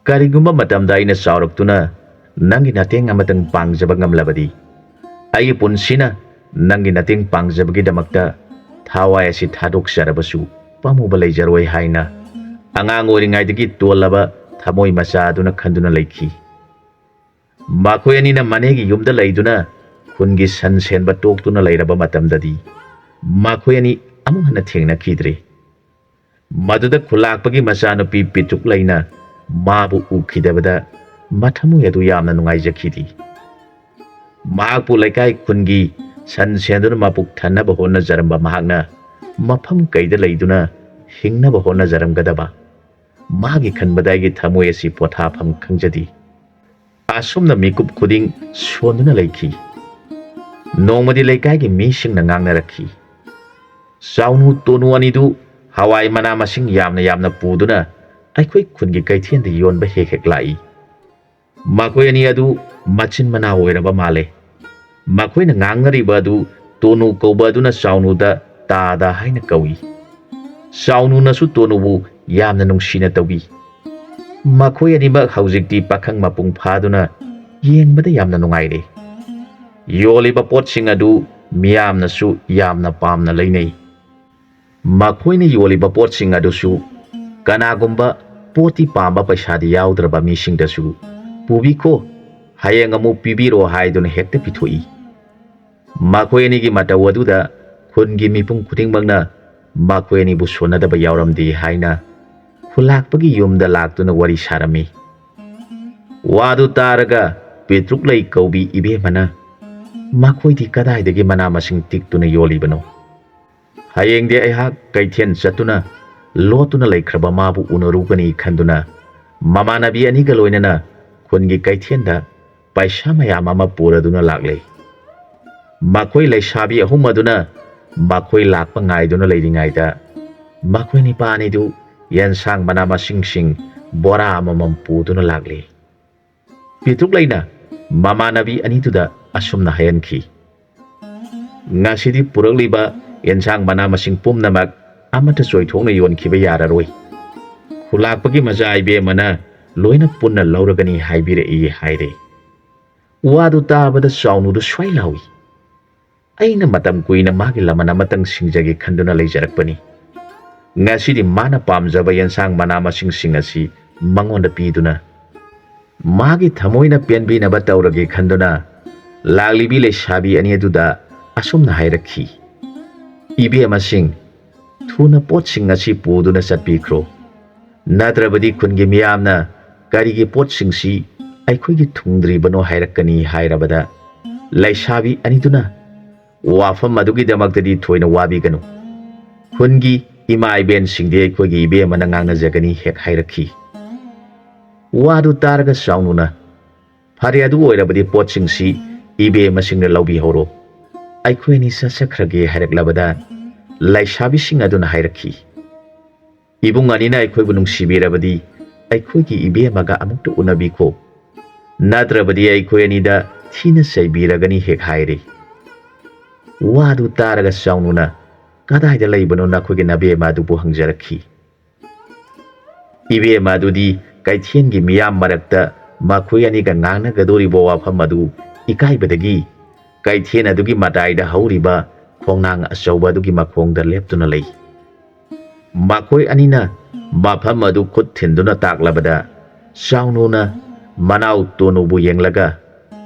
"ꯀꯔꯤꯒꯨꯝꯕ ꯃꯇꯝꯗ ꯑꯩꯅ ꯆꯥꯎꯔꯛꯇꯨꯅ ꯅꯪꯒꯤ ꯃꯇꯦꯡ ꯑꯃꯇꯪ ꯄꯥꯡꯖꯕ ꯉꯝꯂꯕꯗꯤ, ꯑꯩꯒꯤ ꯄꯨꯟꯁꯤꯅ ꯅꯪꯒꯤ ꯃꯇꯦꯡ ꯄꯥꯡꯖꯕꯒꯤꯗꯃꯛꯇ ꯊꯋꯥꯏ ꯑꯁꯤ ꯊꯥꯗꯣꯛꯆꯔꯕꯁꯨ ꯄꯥꯝꯃꯨꯕ ꯂꯩꯖꯔꯣꯏ ꯍꯥꯏꯅ ꯑꯉꯥꯡ ꯑꯣꯏꯔꯤꯉꯩꯗꯒꯤ ꯇꯣꯜꯂꯕ ꯊꯃꯣꯏ ꯃꯆꯥ ꯑꯗꯨꯅ ꯈꯟꯗꯨꯅ ꯂꯩꯈꯤ꯫ ꯃꯈꯣꯏ ꯑꯅꯤꯅ ꯃꯅꯦꯒꯤ ꯌꯨꯝꯗ ꯂꯩꯗꯨꯅ ꯈꯨꯟꯒꯤ ꯁꯟ ꯁꯦꯟꯕ ꯇꯣꯛꯇꯨꯅ ꯂꯩꯔꯕ ꯃꯇꯝꯗꯗꯤ ꯃꯈꯣꯏ ꯑꯅꯤ ꯑꯃꯨꯛ ꯍꯟꯅ ꯊꯦꯡꯅꯈꯤꯗ꯭ꯔꯦ꯫ ꯃꯗꯨꯗ ꯈꯨꯂꯥꯛꯄꯒꯤ ꯃꯆꯥꯅꯨꯄꯤ ꯄꯤꯇ꯭ꯔꯨꯛꯂꯩꯅ ꯃꯥꯕꯨ ꯎꯈꯤꯗꯕꯗ ꯃꯊꯃꯣꯏ ꯑꯗꯨ ꯌꯥꯝꯅ ꯅꯨꯡꯉꯥꯏꯖꯈꯤꯗꯦ꯫ ꯃꯍꯥꯛꯄꯨ ꯂꯩꯀꯥꯏ ꯈꯨꯟꯒꯤ ꯁꯟ ꯁꯦꯟꯗꯨꯅ ꯃꯄꯨꯛ ꯊꯟꯅꯕ ꯍꯣꯠꯅꯖꯔꯝꯕ ꯃꯍꯥꯛꯅ ꯃꯐꯝ ꯀꯩꯗ ꯂꯩꯗꯨꯅ ꯍꯤꯡꯅꯕ ꯍꯣꯠꯅꯖꯔꯝꯒꯗꯕ? ꯃꯥꯒꯤ ꯈꯟꯕꯗ ꯑꯩꯒꯤ ꯊꯃꯣꯏ ꯑꯁꯤ ꯄꯣꯊꯥꯐꯝ ꯈꯪꯖꯗꯦ꯫ ꯑꯁꯨꯝꯅ ꯃꯤꯀꯨꯞ ꯈꯨꯗꯤꯡ ꯁꯣꯟꯗꯨꯅ ꯂꯩꯈꯤ꯫ ꯅꯣꯡꯃꯗꯤ ꯂꯩꯀꯥꯏꯒꯤ ꯃꯤꯁꯤꯡꯅ ꯉꯥꯡꯅꯔꯛꯈꯤ, "ꯆꯥꯎꯅꯨ ꯇꯣꯅꯨ ꯑꯅꯤꯗꯨ ꯍꯋꯥꯏ ꯃꯅꯥ ꯃꯁꯤꯡ ꯌꯥꯝꯅ ꯌꯥꯝꯅ ꯄꯨꯗꯨꯅ ꯑꯩꯈꯣꯏ ꯈꯨꯟꯒꯤ ꯀꯩꯊꯦꯜꯗ ꯌꯣꯟꯕ ꯍꯦꯛ ꯍꯦꯛ ꯂꯥꯛꯏ꯫ ꯃꯈꯣꯏ ꯑꯅꯤ ꯑꯗꯨ ꯃꯆꯤꯟ ꯃꯅꯥꯎ ꯑꯣꯏꯔꯕ ꯃꯥꯜꯂꯦ꯫ ꯃꯈꯣꯏꯅ ꯉꯥꯡꯅꯔꯤꯕ ꯑꯗꯨ ꯇꯣꯅꯨ ꯀꯧꯕ ꯑꯗꯨꯅ ꯆꯥꯎꯅꯨꯗ ꯇꯥꯗ ꯍꯥꯏꯅ ꯀꯧꯏ꯫ ꯆꯥꯎꯅꯨꯅꯁꯨ ꯇꯣꯅꯨꯕꯨ ꯌꯥꯝꯅ ꯅꯨꯡꯁꯤꯅ ꯇꯧꯏ꯫ ꯃꯈꯣꯏ ꯑꯅꯤꯃꯛ ꯍꯧꯖꯤꯛꯇꯤ ꯄꯥꯈꯪ ꯃꯄꯨꯡ ꯐꯥꯗꯨꯅ ꯌꯦꯡꯕꯗ ꯌꯥꯝꯅ ꯅꯨꯡꯉꯥꯏꯔꯦ꯫ ꯌꯣꯜꯂꯤꯕ ꯄꯣꯠꯁꯤꯡ ꯑꯗꯨ ꯃꯤꯌꯥꯝꯅꯁꯨ ꯌꯥꯝꯅ ꯄꯥꯝꯅ ꯂꯩꯅꯩ꯫ ꯃꯈꯣꯏꯅ ꯌꯣꯜꯂꯤꯕ ꯄꯣꯠꯁꯤꯡ ꯑꯗꯨꯁꯨ ꯀꯅꯥꯒꯨꯝꯕ ꯄꯣꯠꯇꯤ ꯄꯥꯝꯕ ꯄꯩꯁꯥꯗꯤ ꯌꯥꯎꯗ꯭ꯔꯕ ꯃꯤꯁꯤꯡꯗꯁꯨ 'ꯄꯨꯕꯤꯈꯣ, ꯍꯌꯦꯡ ꯑꯃꯨꯛ ꯄꯤꯕꯤꯔꯣ' ꯍꯥꯏꯗꯨꯅ ꯍꯦꯛꯇ ꯄꯤꯊꯣꯛꯏ꯫ ꯃꯈꯣꯏ ꯑꯅꯤꯒꯤ ꯃꯇꯧ ꯑꯗꯨꯗ ꯈꯨꯟꯒꯤ ꯃꯤꯄꯨꯝ ꯈꯨꯗꯤꯡꯃꯛꯅ ꯃꯈꯣꯏ ꯑꯅꯤꯕꯨ ꯁꯣꯟꯅꯗꯕ ꯌꯥꯎꯔꯝꯗꯦ ꯍꯥꯏꯅ ꯈꯨꯂꯥꯛꯄꯒꯤ ꯌꯨꯝꯗ ꯂꯥꯛꯇꯨꯅ ꯋꯥꯔꯤ ꯁꯥꯔꯝꯃꯤ꯫ ꯋꯥꯗꯨ ꯇꯥꯔꯒ ꯄꯦꯇ꯭ꯔꯨꯛꯂꯩ ꯀꯧꯕꯤ ꯏꯕꯦꯝꯃꯅ, "ꯃꯈꯣꯏꯗꯤ ꯀꯗꯥꯏꯗꯒꯤ ꯃꯅꯥ ꯃꯁꯤꯡ ꯇꯤꯛꯇꯨꯅ ꯌꯣꯜꯂꯤꯕꯅꯣ? ꯍꯌꯦꯡꯗꯤ ꯑꯩꯍꯥꯛ ꯀꯩꯊꯦꯜ ꯆꯠꯇꯨꯅ ꯂꯣꯠꯇꯨꯅ ꯂꯩꯈ꯭ꯔꯕ ꯃꯥꯕꯨ ꯎꯅꯔꯨꯒꯅꯤ" ꯈꯟꯗꯨꯅ ꯃꯃꯥꯟꯅꯕꯤ ꯑꯅꯤꯒ ꯂꯣꯏꯅꯅ ꯈꯨꯟꯒꯤ ꯀꯩꯊꯦꯜꯗ ꯄꯩꯁꯥ ꯃꯌꯥꯝ ꯑꯃ ꯄꯨꯔꯗꯨꯅ ꯂꯥꯛꯂꯦ꯫ ꯃꯈꯣꯏ ꯂꯩꯁꯥꯕꯤ ꯑꯍꯨꯝ ꯑꯗꯨꯅ ꯃꯈꯣꯏ ꯂꯥꯛꯄ ꯉꯥꯏꯗꯨꯅ ꯂꯩꯔꯤꯉꯩꯗ ꯃꯈꯣꯏ ꯅꯤꯄꯥ ꯑꯅꯤꯗꯨ ꯌꯦꯟꯁꯥꯡ ꯃꯅꯥ ꯃꯁꯤꯡꯁꯤꯡ ꯕꯣꯔꯥ ꯑꯃꯃꯝ ꯄꯨꯗꯨꯅ ꯂꯥꯛꯂꯦ꯫ ꯄꯦꯇ꯭ꯔꯨꯛꯂꯩꯅ ꯃꯃꯥꯟꯅꯕꯤ ꯑꯅꯤꯗꯨꯗ ꯑꯁꯨꯝꯅ ꯍꯥꯏꯍꯟꯈꯤ, "ꯉꯁꯤꯗꯤ ꯄꯨꯔꯛꯂꯤꯕ ꯌꯦꯟꯁꯥꯡ ꯃꯅꯥ ꯃꯁꯤꯡ ꯄꯨꯝꯅꯃꯛ ꯑꯃꯠꯇ ꯆꯣꯏꯊꯣꯛꯅ ꯌꯣꯟꯈꯤꯕ ꯌꯥꯔꯔꯣꯏ꯫ ꯈꯨꯂꯥꯛꯄꯒꯤ ꯃꯆꯥ ꯏꯕꯦꯝꯃꯅ ꯂꯣꯏꯅ ꯄꯨꯟꯅ ꯂꯧꯔꯒꯅꯤ ꯍꯥꯏꯕꯤꯔꯛꯏ" ꯍꯥꯏꯔꯦ꯫ ꯋꯥꯗꯨ ꯇꯥꯕꯗ ꯆꯥꯎꯅꯨꯗꯨ ꯁ꯭ꯋꯥꯏ ꯂꯥꯎꯏ꯫ ꯑꯩꯅ ꯃꯇꯝ ꯀꯨꯏꯅ ꯃꯥꯒꯤ ꯂꯃꯟ ꯑꯃꯇꯪ ꯁꯤꯡꯖꯒꯦ ꯈꯟꯗꯨꯅ ꯂꯩꯖꯔꯛꯄꯅꯤ꯫ ꯉꯁꯤꯗꯤ ꯃꯥꯅ ꯄꯥꯝꯖꯕ ꯌꯦꯟꯁꯥꯡ ꯃꯅꯥ ꯃꯁꯤꯡꯁꯤꯡ ꯑꯁꯤ ꯃꯉꯣꯟꯗ ꯄꯤꯗꯨꯅ ꯃꯥꯒꯤ ꯊꯃꯣꯏꯅ ꯄꯦꯟꯕꯤꯅꯕ ꯇꯧꯔꯒꯦ ꯈꯟꯗꯨꯅ ꯂꯥꯛꯂꯤꯕꯤ ꯂꯩꯁꯥꯕꯤ ꯑꯅꯤ ꯑꯗꯨꯗ ꯑꯁꯨꯝꯅ ꯍꯥꯏꯔꯛꯈꯤ, "ꯏꯕꯦꯝꯃꯁꯤꯡ, ꯊꯨꯅ ꯄꯣꯠꯁꯤꯡ ꯑꯁꯤ ꯄꯨꯗꯨꯅ ꯆꯠꯄꯤꯈ꯭ꯔꯣ꯫ ꯅꯠꯇ꯭ꯔꯕꯗꯤ ꯈꯨꯟꯒꯤ ꯃꯤꯌꯥꯝꯅ ꯀꯔꯤꯒꯤ ꯄꯣꯠꯁꯤꯡꯁꯤ ꯑꯩꯈꯣꯏꯒꯤ ꯊꯨꯡꯗ꯭ꯔꯤꯕꯅꯣ ꯍꯥꯏꯔꯛꯀꯅꯤ" ꯍꯥꯏꯔꯕꯗ, ꯂꯩꯁꯥꯕꯤ ꯑꯅꯤꯗꯨꯅ ꯋꯥꯐꯝ ꯑꯗꯨꯒꯤꯗꯃꯛꯇꯗꯤ ꯊꯣꯏꯅ ꯋꯥꯕꯤꯒꯅꯨ꯫ ꯈꯨꯟꯒꯤ ꯏꯃꯥ ꯏꯕꯦꯟꯁꯤꯡꯗꯤ ꯑꯩꯈꯣꯏꯒꯤ ꯏꯕꯦꯝꯃꯅ ꯉꯥꯡꯅꯖꯒꯅꯤ ꯍꯦꯛ ꯍꯥꯏꯔꯛꯈꯤ꯫ ꯋꯥꯗꯨ ꯇꯥꯔꯒ ꯆꯥꯎꯅꯨꯅ, "ꯐꯔꯦ, ꯑꯗꯨ ꯑꯣꯏꯔꯕꯗꯤ ꯄꯣꯠꯁꯤꯡꯁꯤ ꯏꯕꯦꯝꯃꯁꯤꯡꯅ ꯂꯧꯕꯤꯍꯧꯔꯣ꯫ ꯑꯩꯈꯣꯏ ꯑꯅꯤ ꯆꯠꯆꯈ꯭ꯔꯒꯦ" ꯍꯥꯏꯔꯛꯂꯕꯗ, ꯂꯩꯁꯥꯕꯤꯁꯤꯡ ꯑꯗꯨꯅ ꯍꯥꯏꯔꯛꯈꯤ, "ꯏꯕꯨꯡ ꯑꯅꯤꯅ ꯑꯩꯈꯣꯏꯕꯨ ꯅꯨꯡꯁꯤꯕꯤꯔꯕꯗꯤ ꯑꯩꯈꯣꯏꯒꯤ ꯏꯕꯦꯝꯃꯒ ꯑꯃꯨꯛꯇ ꯎꯅꯕꯤꯈꯣ꯫ ꯅꯠꯇ꯭ꯔꯕꯗꯤ ꯑꯩꯈꯣꯏ ꯑꯅꯤꯗ ꯊꯤꯅ ꯆꯩꯕꯤꯔꯒꯅꯤ" ꯍꯦꯛ ꯍꯥꯏꯔꯦ꯫ ꯋꯥꯗꯨ ꯇꯥꯔꯒ ꯆꯥꯎꯅꯨꯅ, "ꯀꯗꯥꯏꯗ ꯂꯩꯕꯅꯣ ꯅꯈꯣꯏꯒꯤ ꯅꯕꯦꯝꯃ ꯑꯗꯨꯕꯨ?" ꯍꯪꯖꯔꯛꯈꯤ꯫ ꯏꯕꯦꯝꯃ ꯑꯗꯨꯗꯤ ꯀꯩꯊꯦꯜꯒꯤ ꯃꯤꯌꯥꯝ ꯃꯔꯛꯇ ꯃꯈꯣꯏ ꯑꯅꯤꯒ ꯉꯥꯡꯅꯒꯗꯧꯔꯤꯕ ꯋꯥꯐꯝ ꯑꯗꯨ ꯏꯀꯥꯏꯕꯗꯒꯤ ꯀꯩꯊꯦꯜ ꯑꯗꯨꯒꯤ ꯃꯇꯥꯏꯗ ꯍꯧꯔꯤꯕ ꯈꯣꯡꯅꯥꯡ ꯑꯆꯧꯕ ꯑꯗꯨꯒꯤ ꯃꯈꯣꯡꯗ ꯂꯦꯞꯇꯨꯅ ꯂꯩ꯫ ꯃꯈꯣꯏ ꯑꯅꯤꯅ ꯃꯐꯝ ꯑꯗꯨ ꯈꯨꯠ ꯊꯤꯟꯗꯨꯅ ꯇꯥꯛꯂꯕꯗ, ꯆꯥꯎꯅꯨꯅ ꯃꯅꯥꯎ ꯇꯣꯅꯨꯕꯨ ꯌꯦꯡꯂꯒ,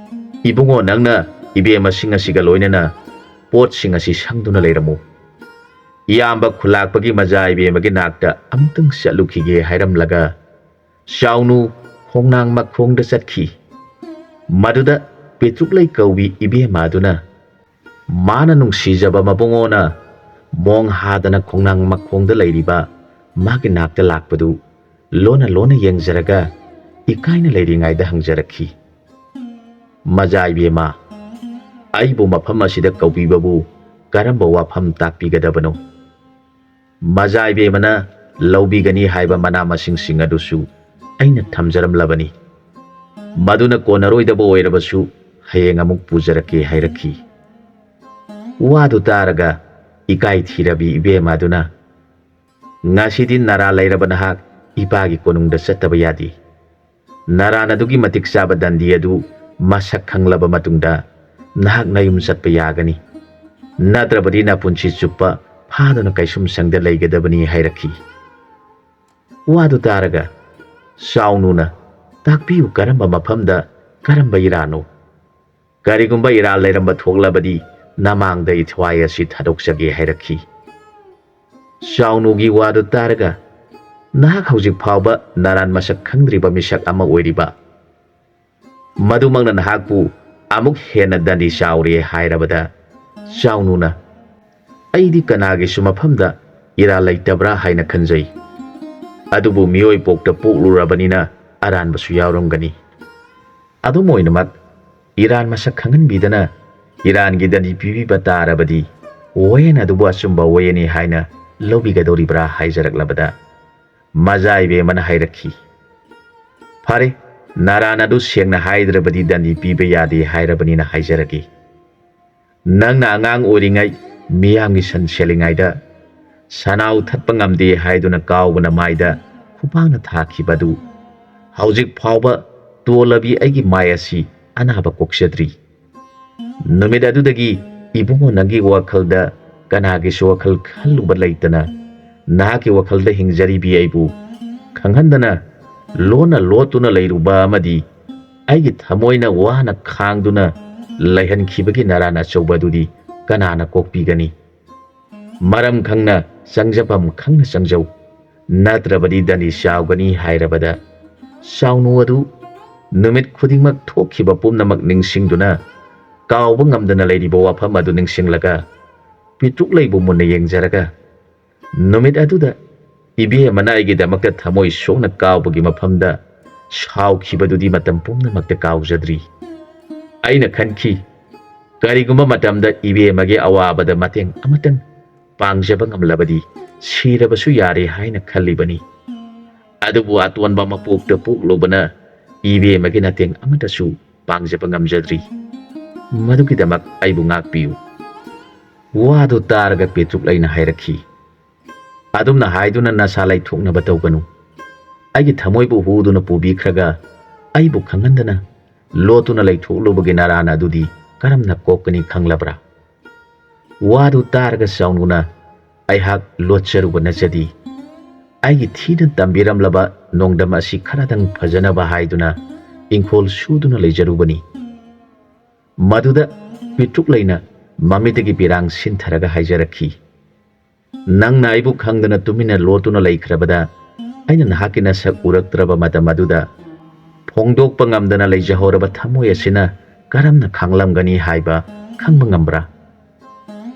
"ꯏꯕꯨꯡꯉꯣ, ꯅꯪꯅ ꯏꯕꯦꯝꯃꯁꯤꯡ ꯑꯁꯤꯒ ꯂꯣꯏꯅꯅ ꯄꯣꯠꯁꯤꯡ ꯑꯁꯤ ꯁꯪꯗꯨꯅ ꯂꯩꯔꯝꯃꯨ꯫ ꯏꯌꯥꯝꯕ ꯈꯨꯂꯥꯛꯄꯒꯤ ꯃꯖꯥ ꯏꯕꯦꯝꯃꯒꯤ ꯅꯥꯛꯇ ꯑꯃꯨꯛꯇꯪ ꯆꯠꯂꯨꯈꯤꯒꯦ" ꯍꯥꯏꯔꯝꯂꯒ, ꯆꯥꯎꯅꯨ ꯈꯣꯡꯅꯥꯡ ꯃꯈꯣꯡꯗ ꯆꯠꯈꯤ꯫ ꯃꯗꯨꯗ ꯄꯦꯇ꯭ꯔꯨꯛꯂꯩ ꯀꯧꯕꯤ ꯏꯕꯦꯝꯃ ꯑꯗꯨꯅ ꯃꯥꯅ ꯅꯨꯡꯁꯤꯖꯕ ꯃꯕꯨꯡꯉꯣꯅ ꯃꯣꯡ ꯍꯥꯗꯅ ꯈꯣꯡꯅꯥꯡ ꯃꯈꯣꯡꯗ ꯂꯩꯔꯤꯕ ꯃꯥꯒꯤ ꯅꯥꯛꯇ ꯂꯥꯛꯄꯗꯨ ꯂꯣꯟꯅ ꯂꯣꯟꯅ ꯌꯦꯡꯖꯔꯒ ꯏꯀꯥꯏꯅ ꯂꯩꯔꯤꯉꯩꯗ ꯍꯪꯖꯔꯛꯈꯤ, "ꯃꯖꯥ ꯏꯕꯦꯝꯃ, ꯑꯩꯕꯨ ꯃꯐꯝ ꯑꯁꯤꯗ ꯀꯧꯕꯤꯕꯕꯨ ꯀꯔꯝꯕ ꯋꯥꯐꯝ ꯇꯥꯛꯄꯤꯒꯗꯕꯅꯣ?" ꯃꯖꯥ ꯏꯕꯦꯝꯃꯅ ꯂꯧꯕꯤꯒꯅꯤ ꯍꯥꯏꯕ ꯃꯅꯥ ꯃꯁꯤꯡꯁꯤꯡ ꯑꯗꯨꯁꯨ ꯑꯩꯅ ꯊꯝꯖꯔꯝꯂꯕꯅꯤ꯫ ꯃꯗꯨꯅ ꯀꯣꯟꯅꯔꯣꯏꯗꯕ ꯑꯣꯏꯔꯕꯁꯨ ꯍꯌꯦꯡ ꯑꯃꯨꯛ ꯄꯨꯖꯔꯛꯀꯦ ꯍꯥꯏꯔꯛꯈꯤ꯫ ꯋꯥꯗꯨ ꯇꯥꯔꯒ ꯏꯀꯥꯏ ꯊꯤꯔꯕꯤ ꯏꯕꯦꯝꯃ ꯑꯗꯨꯅ, "ꯉꯁꯤꯗꯤ ꯅꯔꯥ ꯂꯩꯔꯕ ꯅꯍꯥꯛ ꯏꯄꯥꯒꯤ ꯀꯣꯅꯨꯡꯗ ꯆꯠꯇꯕ ꯌꯥꯗꯦ꯫ ꯅꯔꯥꯟ ꯑꯗꯨꯒꯤ ꯃꯇꯤꯛ ꯆꯥꯕ ꯗꯟꯗꯤ ꯑꯗꯨ ꯃꯁꯛ ꯈꯪꯂꯕ ꯃꯇꯨꯡꯗ ꯅꯍꯥꯛ ꯅꯌꯨꯝ ꯆꯠꯄ ꯌꯥꯒꯅꯤ꯫ ꯅꯠꯇ꯭ꯔꯕꯗꯤ ꯅꯄꯨꯟꯁꯤ ꯆꯨꯞꯄ ꯐꯥꯗꯨꯅ ꯀꯩꯁꯨꯝꯁꯪꯗ ꯂꯩꯒꯗꯕꯅꯤ" ꯍꯥꯏꯔꯛꯈꯤ꯫ ꯋꯥꯗꯨ ꯇꯥꯔꯒ ꯆꯥꯎꯅꯨꯅ, "ꯇꯥꯛꯄꯤꯌꯨ, ꯀꯔꯝꯕ ꯃꯐꯝꯗ ꯀꯔꯝꯕ ꯏꯔꯥꯅꯣ? ꯀꯔꯤꯒꯨꯝꯕ ꯏꯔꯥ ꯂꯩꯔꯝꯕ ꯊꯣꯛꯂꯕꯗꯤ ꯅꯃꯥꯡꯗ ꯏꯊ꯭ꯋꯥꯏ ꯑꯁꯤ ꯊꯥꯗꯣꯛꯆꯒꯦ" ꯍꯥꯏꯔꯛꯈꯤ꯫ ꯆꯥꯎꯅꯨꯒꯤ ꯋꯥꯗꯨ ꯇꯥꯔꯒ, "ꯅꯍꯥꯛ ꯍꯧꯖꯤꯛ ꯐꯥꯎꯕ ꯅꯔꯥꯟ ꯃꯁꯛ ꯈꯪꯗ꯭ꯔꯤꯕ ꯃꯤꯁꯛ ꯑꯃ ꯑꯣꯏꯔꯤꯕ, ꯃꯗꯨꯃꯛꯅ ꯅꯍꯥꯛꯄꯨ ꯑꯃꯨꯛ ꯍꯦꯟꯅ ꯗꯟꯗꯤ ꯆꯥꯎꯔꯦ" ꯍꯥꯏꯔꯕꯗ, ꯆꯥꯎꯅꯨꯅ, "ꯑꯩꯗꯤ ꯀꯅꯥꯒꯤꯁꯨ ꯃꯐꯝꯗ ꯏꯔꯥ ꯂꯩꯇꯕ꯭ꯔꯥ ꯍꯥꯏꯅ ꯈꯟꯖꯩ꯫ ꯑꯗꯨꯕꯨ ꯃꯤꯑꯣꯏ ꯄꯣꯛꯇ ꯄꯣꯛꯂꯨꯔꯕꯅꯤꯅ ꯑꯔꯥꯟꯕꯁꯨ ꯌꯥꯎꯔꯝꯒꯅꯤ꯫ ꯑꯗꯨꯝ ꯑꯣꯏꯅꯃꯛ, ꯏꯔꯥꯟ ꯃꯁꯛ ꯈꯪꯍꯟꯕꯤꯗꯅ ꯏꯔꯥꯟꯒꯤ ꯗꯟꯗꯤ ꯄꯤꯕꯤꯕ ꯇꯥꯔꯕꯗꯤ, ꯋꯥꯌꯦꯟ ꯑꯗꯨꯕꯨ ꯑꯆꯨꯝꯕ ꯋꯥꯌꯦꯟꯅꯤ ꯍꯥꯏꯅ ꯂꯧꯕꯤꯒꯗꯧꯔꯤꯕ꯭ꯔꯥ?" ꯍꯥꯏꯖꯔꯛꯂꯕꯗ, ꯃꯖꯥ ꯏꯕꯦꯝꯃꯅ ꯍꯥꯏꯔꯛꯈꯤ, "ꯐꯔꯦ, ꯅꯔꯥꯟ ꯑꯗꯨ ꯁꯦꯡꯅ ꯍꯥꯏꯗ꯭ꯔꯕꯗꯤ ꯗꯟꯗꯤ ꯄꯤꯕ ꯌꯥꯗꯦ ꯍꯥꯏꯔꯕꯅꯤꯅ ꯍꯥꯏꯖꯔꯒꯦ꯫ ꯅꯪꯅ ꯑꯉꯥꯡ ꯑꯣꯏꯔꯤꯉꯩ ꯃꯤꯌꯥꯝꯒꯤ ꯁꯟ ꯁꯦꯠꯂꯤꯉꯩꯗ ꯁꯅꯥꯎ ꯊꯠꯄ ꯉꯝꯗꯦ ꯍꯥꯏꯗꯨꯅ ꯀꯥꯎꯕꯅ ꯃꯥꯏꯗ ꯈꯨꯄꯥꯛꯅ ꯊꯥꯈꯤꯕꯗꯨ ꯍꯧꯖꯤꯛ ꯐꯥꯎꯕ ꯇꯣꯜꯂꯕꯤ ꯑꯩꯒꯤ ꯃꯥꯏ ꯑꯁꯤ ꯑꯅꯥꯕ ꯀꯣꯛꯆꯗ꯭ꯔꯤ꯫ ꯅꯨꯃꯤꯠ ꯑꯗꯨꯗꯒꯤ ꯏꯕꯨꯡꯉꯣ ꯅꯪꯒꯤ ꯋꯥꯈꯜꯗ ꯀꯅꯥꯒꯤꯁꯨ ꯋꯥꯈꯜ ꯈꯜꯂꯨꯕ ꯂꯩꯇꯅ ꯅꯍꯥꯛꯀꯤ ꯋꯥꯈꯜꯗ ꯍꯤꯡꯖꯔꯤꯕꯤ ꯑꯩꯕꯨ ꯈꯪꯍꯟꯗꯅ ꯂꯣꯟꯅ ꯂꯣꯠꯇꯨꯅ ꯂꯩꯔꯨꯕ ꯑꯃꯗꯤ ꯑꯩꯒꯤ ꯊꯃꯣꯏꯅ ꯋꯥꯅ ꯈꯥꯡꯗꯨꯅ ꯂꯩꯍꯟꯈꯤꯕꯒꯤ ꯅꯔꯥꯟ ꯑꯆꯧꯕ ꯑꯗꯨꯗꯤ ꯀꯅꯥꯅ ꯀꯣꯛꯄꯤꯒꯅꯤ? ꯃꯔꯝ ꯈꯪꯅ ꯆꯪꯖꯐꯝ ꯈꯪꯅ ꯆꯪꯖꯧ, ꯅꯠꯇ꯭ꯔꯕꯗꯤ ꯗꯟꯗꯤ ꯆꯥꯎꯒꯅꯤ" ꯍꯥꯏꯔꯕꯗ, ꯆꯥꯎꯅꯨ ꯑꯗꯨ ꯅꯨꯃꯤꯠ ꯈꯨꯗꯤꯡꯃꯛ ꯊꯣꯛꯈꯤꯕ ꯄꯨꯝꯅꯃꯛ ꯅꯤꯡꯁꯤꯡꯗꯨꯅ ꯀꯥꯎꯕ ꯉꯝꯗꯅ ꯂꯩꯔꯤꯕ ꯋꯥꯐꯝ ꯑꯗꯨ ꯅꯤꯡꯁꯤꯡꯂꯒ ꯄꯤꯇ꯭ꯔꯨꯛꯂꯩꯕꯨ ꯃꯨꯟꯅ ꯌꯦꯡꯖꯔꯒ, ꯅꯨꯃꯤꯠ ꯑꯗꯨꯗ ꯏꯕꯦꯝꯃꯅ ꯑꯩꯒꯤꯗꯃꯛꯇ ꯊꯃꯣꯏ ꯁꯣꯛꯅ ꯀꯥꯎꯕꯒꯤ ꯃꯐꯝꯗ ꯁꯥꯎꯈꯤꯕꯗꯨꯗꯤ ꯃꯇꯝ ꯄꯨꯝꯅꯃꯛꯇ ꯀꯥꯎꯖꯗ꯭ꯔꯤ꯫ ꯑꯩꯅ ꯈꯟꯈꯤ, ꯀꯔꯤꯒꯨꯝꯕ ꯃꯇꯝꯗ ꯏꯕꯦꯝꯃꯒꯤ ꯑꯋꯥꯕꯗ ꯃꯇꯦꯡ ꯑꯃꯇꯪ ꯄꯥꯡꯖꯕ ꯉꯝꯂꯕꯗꯤ ꯁꯤꯔꯕꯁꯨ ꯌꯥꯔꯦ ꯍꯥꯏꯅ ꯈꯜꯂꯤꯕꯅꯤ꯫ ꯑꯗꯨꯕꯨ ꯑꯇꯣꯟꯕ ꯃꯄꯣꯛꯇ ꯄꯣꯛꯂꯨꯕꯅ ꯏꯕꯦꯝꯃꯒꯤ ꯃꯇꯦꯡ ꯑꯃꯠꯇꯁꯨ ꯄꯥꯡꯖꯕ ꯉꯝꯖꯗ꯭ꯔꯤ꯫ ꯃꯗꯨꯒꯤꯗꯃꯛ ꯑꯩꯕꯨ ꯉꯥꯛꯄꯤꯌꯨ꯫ ꯋꯥꯗꯨ ꯇꯥꯔꯒ ꯄꯦꯇ꯭ꯔꯨꯛꯂꯩꯅ ꯍꯥꯏꯔꯛꯈꯤ, "ꯑꯗꯨꯝꯅ ꯍꯥꯏꯗꯨꯅ ꯅꯁꯥ ꯂꯩꯊꯣꯛꯅꯕ ꯇꯧꯒꯅꯨ꯫ ꯑꯩꯒꯤ ꯊꯃꯣꯏꯕꯨ ꯍꯨꯗꯨꯅ ꯄꯨꯕꯤꯈ꯭ꯔꯒ ꯑꯩꯕꯨ ꯈꯪꯍꯟꯗꯅ ꯂꯣꯠꯇꯨꯅ ꯂꯩꯊꯣꯛꯂꯨꯕꯒꯤ ꯅꯔꯥꯟ ꯑꯗꯨꯗꯤ ꯀꯔꯝꯅ ꯀꯣꯛꯀꯅꯤ ꯈꯪꯂꯕ꯭ꯔꯥ? ꯋꯥꯗꯨ ꯇꯥꯔꯒ ꯆꯥꯎꯅꯨꯅ, "ꯑꯩꯍꯥꯛ ꯂꯣꯠꯆꯔꯨꯕ ꯅꯠꯆꯗꯦ꯫ ꯑꯩꯒꯤ ꯊꯤꯅ ꯇꯝꯕꯤꯔꯝꯂꯕ ꯅꯣꯡꯗꯝ ꯑꯁꯤ ꯈꯔꯗꯪ ꯐꯖꯅꯕ ꯍꯥꯏꯗꯨꯅ ꯏꯪꯈꯣꯜ ꯁꯨꯗꯨꯅ ꯂꯩꯖꯔꯨꯕꯅꯤ"꯫ ꯃꯗꯨꯗ ꯄꯤꯇ꯭ꯔꯨꯛ ꯂꯩꯅ ꯃꯃꯤꯠꯇꯒꯤ ꯄꯤꯔꯥꯡ ꯁꯤꯟꯊꯔꯒ ꯍꯥꯏꯖꯔꯛꯈꯤ, "ꯅꯪꯅ ꯑꯩꯕꯨ ꯈꯪꯗꯅ ꯇꯨꯃꯤꯟꯅ ꯂꯣꯠꯇꯨꯅ ꯂꯩꯈ꯭ꯔꯕꯗ, ꯑꯩꯅ ꯅꯍꯥꯛꯀꯤ ꯅꯁꯛ ꯎꯔꯛꯇ꯭ꯔꯕ ꯃꯇꯝ ꯑꯗꯨꯗ ꯐꯣꯡꯗꯣꯛꯄ ꯉꯝꯗꯅ ꯂꯩꯖꯍꯧꯔꯕ ꯊꯃꯣꯏ ꯑꯁꯤꯅ ꯀꯔꯝꯅ ꯈꯥꯡꯂꯝꯒꯅꯤ ꯍꯥꯏꯕ ꯈꯪꯕ ꯉꯝꯕ꯭ꯔꯥ?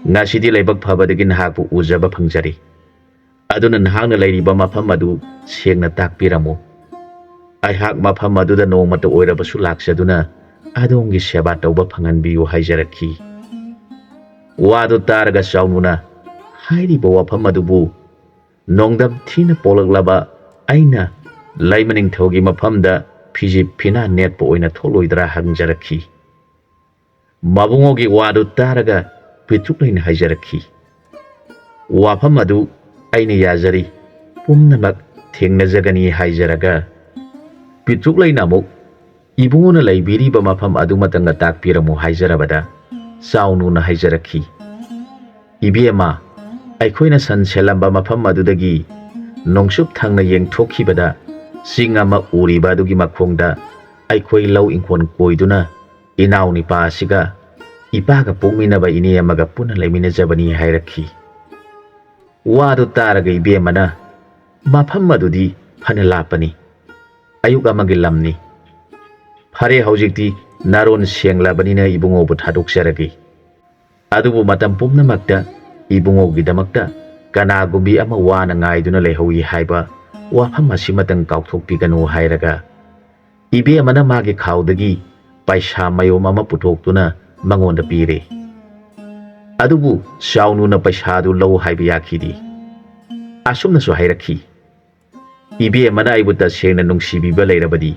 ꯉꯁꯤꯗꯤ ꯂꯥꯏꯕꯛ ꯐꯕꯗꯒꯤ ꯅꯍꯥꯛꯄꯨ ꯎꯖꯕ ꯐꯪꯖꯔꯦ꯫ ꯑꯗꯨꯅ ꯅꯍꯥꯛꯅ ꯂꯩꯔꯤꯕ ꯃꯐꯝ ꯑꯗꯨ ꯁꯦꯡꯅ ꯇꯥꯛꯄꯤꯔꯝꯃꯨ꯫ ꯑꯩꯍꯥꯛ ꯃꯐꯝ ꯑꯗꯨꯗ ꯅꯣꯡꯃꯇ ꯑꯣꯏꯔꯕꯁꯨ ꯂꯥꯛꯆꯗꯨꯅ ꯑꯗꯣꯝꯒꯤ ꯁꯦꯕꯥ ꯇꯧꯕ ꯐꯪꯍꯟꯕꯤꯌꯨ" ꯍꯥꯏꯖꯔꯛꯈꯤ꯫ ꯋꯥꯗꯨ ꯇꯥꯔꯒ ꯆꯥꯎꯅꯨꯅ, "ꯍꯥꯏꯔꯤꯕ ꯋꯥꯐꯝ ꯑꯗꯨꯕꯨ ꯅꯣꯡꯗꯝ ꯊꯤꯅ ꯄꯣꯛꯂꯛꯂꯕ ꯑꯩꯅ ꯂꯩꯃ ꯅꯤꯡꯊꯧꯒꯤ ꯃꯐꯝꯗ ꯐꯤꯖꯤ ꯐꯤꯅꯥ ꯅꯦꯠꯄ ꯑꯣꯏꯅ ꯊꯣꯛꯂꯣꯏꯗ꯭ꯔꯥ?" ꯍꯪꯖꯔꯛꯈꯤ꯫ ꯃꯕꯨꯡꯉꯣꯒꯤ ꯋꯥꯗꯨ ꯇꯥꯔꯒ ꯄꯤꯇ꯭ꯔꯨꯛ ꯂꯩꯅ ꯍꯥꯏꯖꯔꯛꯈꯤ, "ꯋꯥꯐꯝ ꯑꯗꯨ ꯑꯩꯅ ꯌꯥꯖꯔꯤ, ꯄꯨꯝꯅꯃꯛ ꯊꯦꯡꯅꯖꯒꯅꯤ" ꯍꯥꯏꯖꯔꯒ, ꯄꯤꯇ꯭ꯔꯨꯛ ꯂꯩꯅ ꯑꯃꯨꯛ, "ꯏꯕꯨꯡꯉꯣꯅ ꯂꯩꯕꯤꯔꯤꯕ ꯃꯐꯝ ꯑꯗꯨꯃꯇꯪꯒ ꯇꯥꯛꯄꯤꯔꯝꯃꯨ" ꯍꯥꯏꯖꯔꯕꯗ, ꯆꯥꯎꯅꯨꯅ ꯍꯥꯏꯖꯔꯛꯈꯤ, "ꯏꯕꯦꯝꯃ, ꯑꯩꯈꯣꯏꯅ ꯁꯟ ꯁꯦꯜꯂꯝꯕ ꯃꯐꯝ ꯑꯗꯨꯗꯒꯤ ꯅꯣꯡꯆꯨꯞ ꯊꯪꯅ ꯌꯦꯡꯊꯣꯛꯈꯤꯕꯗ ꯆꯤꯡ ꯑꯃ ꯎꯔꯤꯕ ꯑꯗꯨꯒꯤ ꯃꯈꯣꯡꯗ ꯑꯩꯈꯣꯏ ꯂꯧ ꯏꯪꯈꯣꯜ ꯀꯣꯏꯗꯨꯅ ꯏꯅꯥꯎ ꯅꯤꯄꯥ ꯑꯁꯤꯒ ꯏꯄꯥꯒ ꯄꯣꯛꯃꯤꯟꯅꯕ ꯏꯅꯦ ꯑꯃꯒ ꯄꯨꯟꯅ ꯂꯩꯃꯤꯟꯅꯖꯕꯅꯤ" ꯍꯥꯏꯔꯛꯈꯤ꯫ ꯋꯥꯗꯨ ꯇꯥꯔꯒ ꯏꯕꯦꯝꯃꯅ, "ꯃꯐꯝ ꯑꯗꯨꯗꯤ ꯐꯅ ꯂꯥꯞꯄꯅꯤ, ꯑꯌꯨꯛ ꯑꯃꯒꯤ ꯂꯝꯅꯤ꯫ ꯐꯔꯦ, ꯍꯧꯖꯤꯛꯇꯤ ꯅꯔꯣꯟ ꯁꯦꯡꯂꯕꯅꯤꯅ ꯏꯕꯨꯡꯉꯣꯕꯨ ꯊꯥꯗꯣꯛꯆꯔꯒꯦ꯫ ꯑꯗꯨꯕꯨ ꯃꯇꯝ ꯄꯨꯝꯅꯃꯛꯇ ꯏꯕꯨꯡꯉꯣꯒꯤꯗꯃꯛꯇ ꯀꯅꯥꯒꯨꯝꯕꯤ ꯑꯃ ꯋꯥꯅ ꯉꯥꯏꯗꯨꯅ ꯂꯩꯍꯧꯏ ꯍꯥꯏꯕ ꯋꯥꯐꯝ ꯑꯁꯤꯃꯇꯪ ꯀꯥꯎꯊꯣꯛꯄꯤꯒꯅꯨ" ꯍꯥꯏꯔꯒ, ꯏꯕꯦꯝꯃꯅ ꯃꯥꯒꯤ ꯈꯥꯎꯗꯒꯤ ꯄꯩꯁꯥ ꯃꯌꯣꯝ ꯑꯃ ꯄꯨꯊꯣꯛꯇꯨꯅ ꯃꯉꯣꯟꯗ ꯄꯤꯔꯦ꯫ ꯑꯗꯨꯕꯨ ꯆꯥꯎꯅꯨꯅ ꯄꯩꯁꯥꯗꯨ ꯂꯧ ꯍꯥꯏꯕ ꯌꯥꯈꯤꯗꯦ꯫ ꯑꯁꯨꯝꯅꯁꯨ ꯍꯥꯏꯔꯛꯈꯤ, "ꯏꯕꯦꯝꯃꯅ ꯑꯩꯕꯨ ꯇꯁꯦꯡꯅ ꯅꯨꯡꯁꯤꯕꯤꯕ ꯂꯩꯔꯕꯗꯤ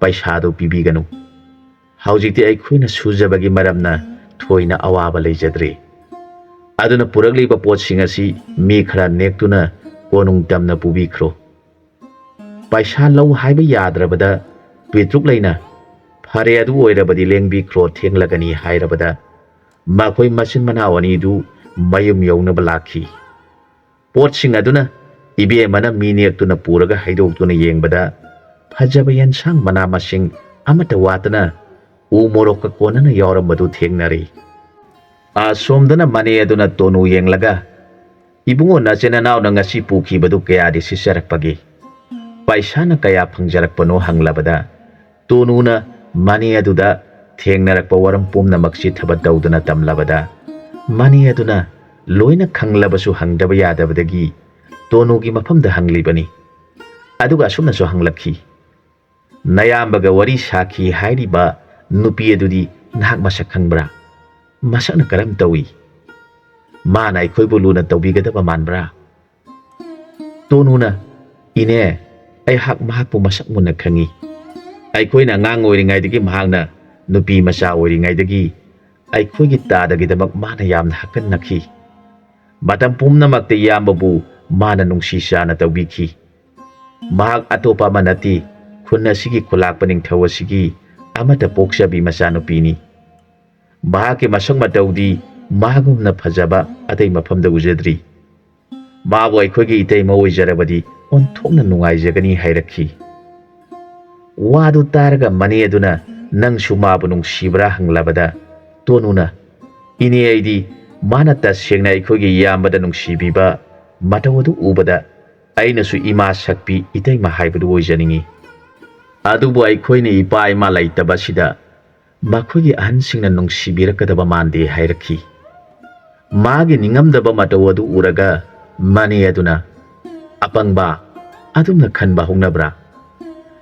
ꯄꯩꯁꯥꯗꯨ ꯄꯤꯕꯤꯒꯅꯨ꯫ ꯍꯧꯖꯤꯛꯇꯤ ꯑꯩꯈꯣꯏꯅ ꯁꯨꯖꯕꯒꯤ ꯃꯔꯝꯅ ꯊꯣꯏꯅ ꯑꯋꯥꯕ ꯂꯩꯖꯗ꯭ꯔꯦ꯫ ꯑꯗꯨꯅ ꯄꯨꯔꯛꯂꯤꯕ ꯄꯣꯠꯁꯤꯡ ꯑꯁꯤ ꯃꯤ ꯈꯔ ꯅꯦꯛꯇꯨꯅ ꯀꯣꯅꯨꯡ ꯇꯝꯅ ꯄꯨꯕꯤꯈ꯭ꯔꯣ"꯫ ꯄꯩꯁꯥ ꯂꯧ ꯍꯥꯏꯕ ꯌꯥꯗ꯭ꯔꯕꯗ ꯄꯤꯇ꯭ꯔꯨꯛ ꯂꯩꯅ, "ꯐꯔꯦ, ꯑꯗꯨ ꯑꯣꯏꯔꯕꯗꯤ ꯂꯦꯡꯕꯤꯈ꯭ꯔꯣ, ꯊꯦꯡꯂꯒꯅꯤ" ꯍꯥꯏꯔꯕꯗ, ꯃꯈꯣꯏ ꯃꯆꯤꯟ ꯃꯅꯥꯎ ꯑꯅꯤꯗꯨ ꯃꯌꯨꯝ ꯌꯧꯅꯕ ꯂꯥꯛꯈꯤ꯫ ꯄꯣꯠꯁꯤꯡ ꯑꯗꯨꯅ ꯏꯕꯦꯝꯃꯅ ꯃꯤ ꯅꯦꯛꯇꯨꯅ ꯄꯨꯔꯒ ꯍꯩꯗꯣꯛꯇꯨꯅ ꯌꯦꯡꯕꯗ, ꯐꯖꯕ ꯌꯦꯟꯁꯥꯡ ꯃꯅꯥ ꯃꯁꯤꯡ ꯑꯃꯠꯇ ꯋꯥꯠꯇꯅ ꯎ ꯃꯣꯔꯣꯛꯀ ꯀꯣꯟꯅꯅ ꯌꯥꯎꯔꯝꯕꯗꯨ ꯊꯦꯡꯅꯔꯦ꯫ ꯑꯁꯣꯝꯗꯅ ꯃꯅꯦ ꯑꯗꯨꯅ ꯇꯣꯅꯨ ꯌꯦꯡꯂꯒ, "ꯏꯕꯨꯡꯉꯣ, ꯅꯆꯤꯟ ꯅꯅꯥꯎꯅ ꯉꯁꯤ ꯄꯨꯈꯤꯕꯗꯨ ꯀꯌꯥꯗꯤ ꯁꯤꯠꯆꯔꯛꯄꯒꯦ? ꯄꯩꯁꯥꯅ ꯀꯌꯥ ꯐꯪꯖꯔꯛꯄꯅꯣ?" ꯍꯪꯂꯕꯗ, ꯇꯣꯅꯨꯅ ꯃꯅꯦ ꯑꯗꯨꯗ ꯊꯦꯡꯅꯔꯛꯄ ꯋꯥꯔꯝ ꯄꯨꯝꯅꯃꯛꯁꯤ ꯊꯕꯛ ꯇꯧꯗꯨꯅ ꯇꯝꯂꯕꯗ, ꯃꯅꯦ ꯑꯗꯨꯅ ꯂꯣꯏꯅ ꯈꯪꯂꯕꯁꯨ ꯍꯪꯗꯕ ꯌꯥꯗꯕꯗꯒꯤ ꯇꯣꯅꯨꯒꯤ ꯃꯐꯝꯗ ꯍꯪꯂꯤꯕꯅꯤ꯫ ꯑꯗꯨꯒ ꯑꯁꯨꯝꯅꯁꯨ ꯍꯪꯂꯛꯈꯤ, "ꯅꯌꯥꯝꯕꯒ ꯋꯥꯔꯤ ꯁꯥꯈꯤ ꯍꯥꯏꯔꯤꯕ ꯅꯨꯄꯤ ꯑꯗꯨꯗꯤ ꯅꯍꯥꯛ ꯃꯁꯛ ꯈꯪꯕ꯭ꯔꯥ? ꯃꯁꯛꯅ ꯀꯔꯝ ꯇꯧꯏ? ꯃꯥꯅ ꯑꯩꯈꯣꯏꯕꯨ ꯂꯨꯅ ꯇꯧꯕꯤꯒꯗꯕ ꯃꯥꯟꯕ꯭ꯔꯥ?" ꯇꯣꯅꯨꯅ, "ꯏꯅꯦ, ꯑꯩꯍꯥꯛ ꯃꯍꯥꯛꯄꯨ ꯃꯁꯛ ꯃꯨꯟꯅ ꯈꯪꯏ꯫ ꯑꯩꯈꯣꯏꯅ ꯑꯉꯥꯡ ꯑꯣꯏꯔꯤꯉꯩꯗꯒꯤ ꯃꯍꯥꯛꯅ ꯅꯨꯄꯤ ꯃꯆꯥ ꯑꯣꯏꯔꯤꯉꯩꯗꯒꯤ ꯑꯩꯈꯣꯏꯒꯤ ꯇꯥꯗꯒꯤꯗꯃꯛ ꯃꯥꯅ ꯌꯥꯝꯅ ꯍꯥꯀꯟꯅꯈꯤ꯫ ꯃꯇꯝ ꯄꯨꯝꯅꯃꯛꯇ ꯏꯌꯥꯝꯕꯕꯨ ꯃꯥꯅ ꯅꯨꯡꯁꯤ ꯆꯥꯅ ꯇꯧꯕꯤꯈꯤ꯫ ꯃꯍꯥꯛ ꯑꯇꯣꯞꯄ ꯑꯃ ꯅꯠꯇꯦ, ꯈꯨꯟ ꯑꯁꯤꯒꯤ ꯈꯨꯂꯥꯛꯄ ꯅꯤꯡꯊꯧ ꯑꯁꯤꯒꯤ ꯑꯃꯠꯇ ꯄꯣꯛꯆꯕꯤ ꯃꯆꯥꯅꯨꯄꯤꯅꯤ꯫ ꯃꯍꯥꯛꯀꯤ ꯃꯁꯛ ꯃꯇꯧꯗꯤ ꯃꯥꯒꯨꯝꯅ ꯐꯖꯕ ꯑꯇꯩ ꯃꯐꯝꯗ ꯎꯖꯗ꯭ꯔꯤ꯫ ꯃꯥꯕꯨ ꯑꯩꯈꯣꯏꯒꯤ ꯏꯇꯩꯃ ꯑꯣꯏꯖꯔꯕꯗꯤ ꯑꯣꯟꯊꯣꯛꯅ ꯅꯨꯡꯉꯥꯏꯖꯒꯅꯤ" ꯍꯥꯏꯔꯛꯈꯤ꯫ ꯋꯥꯗꯨ ꯇꯥꯔꯒ ꯃꯅꯦ ꯑꯗꯨꯅ, "ꯅꯪꯁꯨ ꯃꯥꯕꯨ ꯅꯨꯡꯁꯤꯕ꯭ꯔꯥ?" ꯍꯪꯂꯕꯗ, ꯇꯣꯅꯨꯅ, "ꯏꯅꯦ, ꯑꯩꯗꯤ ꯃꯥꯅ ꯇꯁꯦꯡꯅ ꯑꯩꯈꯣꯏꯒꯤ ꯏꯌꯥꯝꯕꯗ ꯅꯨꯡꯁꯤꯕꯤꯕ ꯃꯇꯧ ꯑꯗꯨ ꯎꯕꯗ ꯑꯩꯅꯁꯨ ꯏꯃꯥ ꯁꯛꯄꯤ ꯏꯇꯩꯃ ꯍꯥꯏꯕꯗꯨ ꯑꯣꯏꯖꯅꯤꯡꯏ꯫ ꯑꯗꯨꯕꯨ ꯑꯩꯈꯣꯏꯅ ꯏꯄꯥ ꯏꯃꯥ ꯂꯩꯇꯕꯁꯤꯗ ꯃꯈꯣꯏꯒꯤ ꯑꯍꯟꯁꯤꯡꯅ ꯅꯨꯡꯁꯤꯕꯤꯔꯛꯀꯗꯕ ꯃꯥꯟꯗꯦ" ꯍꯥꯏꯔꯛꯈꯤ꯫ ꯃꯥꯒꯤ ꯅꯤꯡꯉꯝꯗꯕ ꯃꯇꯧ ꯑꯗꯨ ꯎꯔꯒ ꯃꯅꯦ ꯑꯗꯨꯅ, "ꯑꯄꯪꯕ, ꯑꯗꯨꯝꯅ ꯈꯟꯕ ꯍꯧꯅꯕ꯭ꯔꯥ?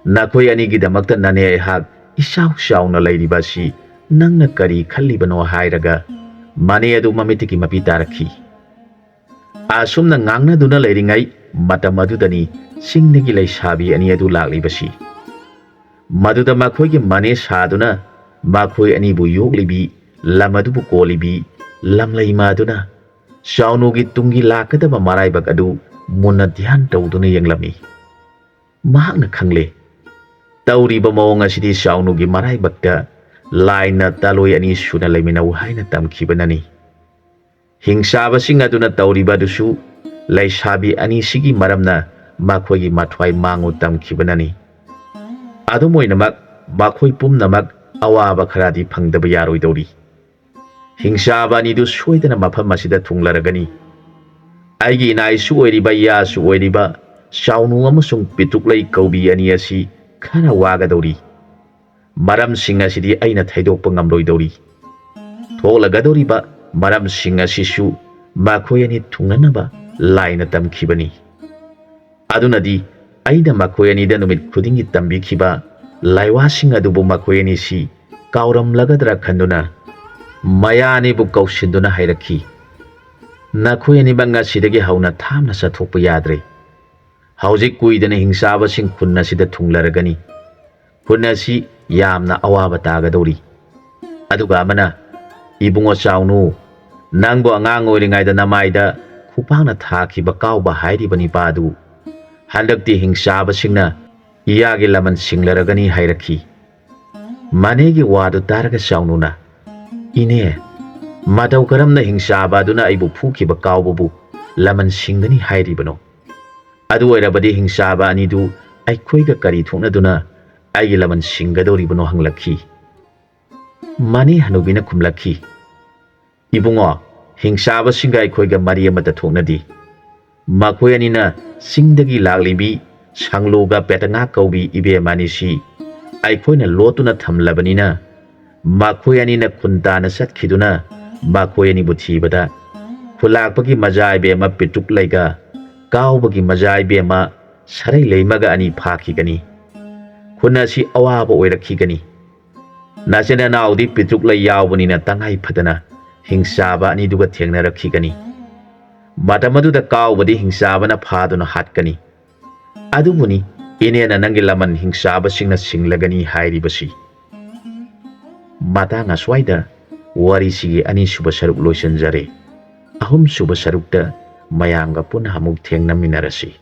ꯅꯈꯣꯏ ꯑꯅꯤꯒꯤꯗꯃꯛꯇ ꯅꯅꯦ ꯑꯩꯍꯥꯛ ꯏꯆꯥꯎ ꯆꯥꯎꯅ ꯂꯩꯔꯤꯕ ꯑꯁꯤ ꯅꯪꯅ ꯀꯔꯤ ꯈꯜꯂꯤꯕꯅꯣ?" ꯍꯥꯏꯔꯒ ꯃꯅꯦ ꯑꯗꯨ ꯃꯃꯤꯠꯇꯒꯤ ꯃꯄꯤ ꯇꯥꯔꯛꯈꯤ꯫ ꯑꯁꯨꯝꯅ ꯉꯥꯡꯅꯗꯨꯅ ꯂꯩꯔꯤꯉꯩ ꯃꯇꯝ ꯑꯗꯨꯗꯅꯤ ꯆꯤꯡꯗꯒꯤ ꯂꯩꯁꯥꯕꯤ ꯑꯅꯤ ꯑꯗꯨ ꯂꯥꯛꯂꯤꯕꯁꯤ꯫ ꯃꯗꯨꯗ ꯃꯈꯣꯏꯒꯤ ꯃꯅꯦ ꯁꯥꯗꯨꯅ ꯃꯈꯣꯏ ꯑꯅꯤꯕꯨ ꯌꯣꯛꯂꯤꯕꯤ, ꯂꯝ ꯑꯗꯨꯕꯨ ꯀꯣꯜꯂꯤꯕꯤ ꯂꯝꯂꯩꯃ ꯑꯗꯨꯅ ꯆꯥꯎꯅꯨꯒꯤ ꯇꯨꯡꯒꯤ ꯂꯥꯛꯀꯗꯕ ꯃꯔꯥꯏꯕꯛ ꯑꯗꯨ ꯃꯨꯟꯅ ꯙ꯭ꯌꯥꯟ ꯇꯧꯗꯨꯅ ꯌꯦꯡꯂꯝꯃꯤ꯫ ꯃꯍꯥꯛꯅ ꯈꯪꯂꯦ, ꯇꯧꯔꯤꯕ ꯃꯑꯣꯡ ꯑꯁꯤꯗꯤ ꯆꯥꯎꯅꯨꯒꯤ ꯃꯔꯥꯏꯕꯛꯇ ꯂꯥꯏꯅ ꯇꯥꯂꯣꯏ ꯑꯅꯤ ꯁꯨꯅ ꯂꯩꯃꯤꯟꯅꯧ ꯍꯥꯏꯅ ꯇꯝꯈꯤꯕꯅꯅꯤ꯫ ꯍꯤꯡꯆꯥꯕꯁꯤꯡ ꯑꯗꯨꯅ ꯇꯧꯔꯤꯕ ꯑꯗꯨꯁꯨ ꯂꯩꯁꯥꯕꯤ ꯑꯅꯤꯁꯤꯒꯤ ꯃꯔꯝꯅ ꯃꯈꯣꯏꯒꯤ ꯃꯊ꯭ꯋꯥꯏ ꯃꯥꯡꯉꯨ ꯇꯝꯈꯤꯕꯅꯅꯤ꯫ ꯑꯗꯨꯝ ꯑꯣꯏꯅꯃꯛ, ꯃꯈꯣꯏ ꯄꯨꯝꯅꯃꯛ ꯑꯋꯥꯕ ꯈꯔꯗꯤ ꯐꯪꯗꯕ ꯌꯥꯔꯣꯏꯗꯧꯔꯤ꯫ ꯍꯤꯡꯆꯥꯕ ꯑꯅꯤꯗꯨ ꯁꯣꯏꯗꯅ ꯃꯐꯝ ꯑꯁꯤꯗ ꯊꯨꯡꯂꯔꯒꯅꯤ꯫ ꯑꯩꯒꯤ ꯏꯅꯥꯏꯁꯨ ꯑꯣꯏꯔꯤꯕ, ꯏꯌꯥꯁꯨ ꯑꯣꯏꯔꯤꯕ ꯆꯥꯎꯅꯨ ꯑꯃꯁꯨꯡ ꯄꯤꯇ꯭ꯔꯨꯛꯂꯩ ꯀꯧꯕꯤ ꯑꯅꯤ ꯑꯁꯤ ꯈꯔ ꯋꯥꯒꯗꯧꯔꯤ꯫ ꯃꯔꯝꯁꯤꯡ ꯑꯁꯤꯗꯤ ꯑꯩꯅ ꯊꯩꯗꯣꯛꯄ ꯉꯝꯂꯣꯏꯗꯧꯔꯤ꯫ ꯊꯣꯛꯂꯒꯗꯧꯔꯤꯕ ꯃꯔꯝꯁꯤꯡ ꯑꯁꯤꯁꯨ ꯃꯈꯣꯏ ꯑꯅꯤ ꯊꯨꯡꯅꯅꯕ ꯂꯥꯏꯅ ꯇꯝꯈꯤꯕꯅꯤ꯫ ꯑꯗꯨꯅꯗꯤ ꯑꯩꯅ ꯃꯈꯣꯏ ꯑꯅꯤꯗ ꯅꯨꯃꯤꯠ ꯈꯨꯗꯤꯡꯒꯤ ꯇꯝꯕꯤꯈꯤꯕ ꯂꯥꯏꯋꯥꯁꯤꯡ ꯑꯗꯨꯕꯨ ꯃꯈꯣꯏ ꯑꯅꯤꯁꯤ ꯀꯥꯎꯔꯝꯂꯒꯗ꯭ꯔꯥ ꯈꯟꯗꯨꯅ ꯃꯌꯥ ꯑꯅꯤꯕꯨ ꯀꯧꯁꯤꯟꯗꯨꯅ ꯍꯥꯏꯔꯛꯈꯤ, "ꯅꯈꯣꯏ ꯑꯅꯤꯃꯛ ꯉꯁꯤꯗꯒꯤ ꯍꯧꯅ ꯊꯥꯞꯅ ꯆꯠꯊꯣꯛꯄ ꯌꯥꯗ꯭ꯔꯦ꯫ ꯍꯧꯖꯤꯛ ꯀꯨꯏꯗꯅ ꯍꯤꯡꯆꯥꯕꯁꯤꯡ ꯈꯨꯟ ꯑꯁꯤꯗ ꯊꯨꯡꯂꯔꯒꯅꯤ꯫ ꯈꯨꯟ ꯑꯁꯤ ꯌꯥꯝꯅ ꯑꯋꯥꯕ ꯇꯥꯒꯗꯧꯔꯤ꯫" ꯑꯗꯨꯒ ꯑꯃꯅ, "ꯏꯕꯨꯡꯉꯣ ꯆꯥꯎꯅꯨ, ꯅꯪꯕꯨ ꯑꯉꯥꯡ ꯑꯣꯏꯔꯤꯉꯩꯗ ꯅꯃꯥꯏꯗ ꯈꯨꯄꯥꯛꯅ ꯊꯥꯈꯤꯕ ꯀꯥꯎꯕ ꯍꯥꯏꯔꯤꯕ ꯅꯤꯄꯥ ꯑꯗꯨ ꯍꯟꯗꯛꯇꯤ ꯍꯤꯡꯆꯥꯕꯁꯤꯡꯅ ꯏꯌꯥꯒꯤ ꯂꯃꯟ ꯁꯤꯡꯂꯔꯒꯅꯤ" ꯍꯥꯏꯔꯛꯈꯤ꯫ ꯃꯅꯦꯒꯤ ꯋꯥꯗꯨ ꯇꯥꯔꯒ ꯆꯥꯎꯅꯨꯅ, "ꯏꯅꯦ, ꯃꯇꯧ ꯀꯔꯝꯅ ꯍꯤꯡꯆꯥꯕ ꯑꯗꯨꯅ ꯑꯩꯕꯨ ꯐꯨꯈꯤꯕ ꯀꯥꯎꯕꯕꯨ ꯂꯃꯟ ꯁꯤꯡꯒꯅꯤ ꯍꯥꯏꯔꯤꯕꯅꯣ? ꯑꯗꯨ ꯑꯣꯏꯔꯕꯗꯤ ꯍꯤꯡꯆꯥꯕ ꯑꯅꯤꯗꯨ ꯑꯩꯈꯣꯏꯒ ꯀꯔꯤ ꯊꯣꯛꯅꯗꯨꯅ ꯑꯩꯒꯤ ꯂꯃꯟ ꯁꯤꯡꯒꯗꯧꯔꯤꯕꯅꯣ?" ꯍꯪꯂꯛꯈꯤ꯫ ꯃꯅꯦ ꯍꯅꯨꯕꯤꯅ ꯈꯨꯝꯂꯛꯈꯤ, "ꯏꯕꯨꯡꯉꯣ, ꯍꯤꯡꯆꯥꯕꯁꯤꯡꯒ ꯑꯩꯈꯣꯏꯒ ꯃꯔꯤ ꯑꯃꯠꯇ ꯊꯣꯛꯅꯗꯦ꯫ ꯃꯈꯣꯏ ꯑꯅꯤꯅ ꯆꯤꯡꯗꯒꯤ ꯂꯥꯛꯂꯤꯕꯤ ꯁꯪꯂꯨꯒ ꯄꯦꯇꯉꯥ ꯀꯧꯕꯤ ꯏꯕꯦꯝ ꯑꯅꯤꯁꯤ ꯑꯩꯈꯣꯏꯅ ꯂꯣꯠꯇꯨꯅ ꯊꯝꯂꯕꯅꯤꯅ, ꯃꯈꯣꯏ ꯑꯅꯤꯅ ꯈꯨꯟ ꯇꯥꯟꯅ ꯆꯠꯈꯤꯗꯨꯅ ꯃꯈꯣꯏ ꯑꯅꯤꯕꯨ ꯊꯤꯕꯗ ꯈꯨꯂꯥꯛꯄꯒꯤ ꯃꯖꯥ ꯏꯕꯦꯝꯃ ꯄꯤꯇ꯭ꯔꯨꯛꯂꯩꯒ ꯀꯥꯎꯕꯒꯤ ꯃꯖꯥ ꯏꯕꯦꯝꯃ ꯁꯔꯩꯂꯩꯃꯒ ꯑꯅꯤ ꯐꯥꯈꯤꯒꯅꯤ꯫ ꯈꯨꯟ ꯑꯁꯤ ꯑꯋꯥꯕ ꯑꯣꯏꯔꯛꯈꯤꯒꯅꯤ꯫ ꯅꯆꯤꯟ ꯅꯅꯥꯎꯗꯤ ꯄꯤꯇ꯭ꯔꯨꯛꯂꯩ ꯌꯥꯎꯕꯅꯤꯅ ꯇꯉꯥꯏ ꯐꯗꯅ ꯍꯤꯡꯆꯥꯕ ꯑꯅꯤꯗꯨꯒ ꯊꯦꯡꯅꯔꯛꯈꯤꯒꯅꯤ꯫ ꯃꯇꯝ ꯑꯗꯨꯗ ꯀꯥꯎꯕꯗꯤ ꯍꯤꯡꯆꯥꯕꯅ ꯐꯥꯗꯨꯅ ꯍꯥꯠꯀꯅꯤ꯫ ꯑꯗꯨꯕꯨꯅꯤ ꯏꯅꯦꯅ ꯅꯪꯒꯤ ꯂꯃꯟ ꯍꯤꯡꯆꯥꯕꯁꯤꯡꯅ ꯁꯤꯡꯂꯒꯅꯤ ꯍꯥꯏꯔꯤꯕꯁꯤ꯫" ꯃꯇꯥꯡ ꯑꯁ꯭ꯋꯥꯏꯗ ꯋꯥꯔꯤꯁꯤꯒꯤ ꯑꯅꯤꯁꯨꯕ ꯁꯔꯨꯛ ꯂꯣꯏꯁꯤꯟꯖꯔꯦ꯫ ꯑꯍꯨꯝꯁꯨꯕ ꯁꯔꯨꯛꯇ ꯃꯌꯥꯝꯒ ꯄꯨꯟꯅ ꯑꯃꯨꯛ ꯊꯦꯡꯅꯃꯤꯟꯅꯔꯁꯤ꯫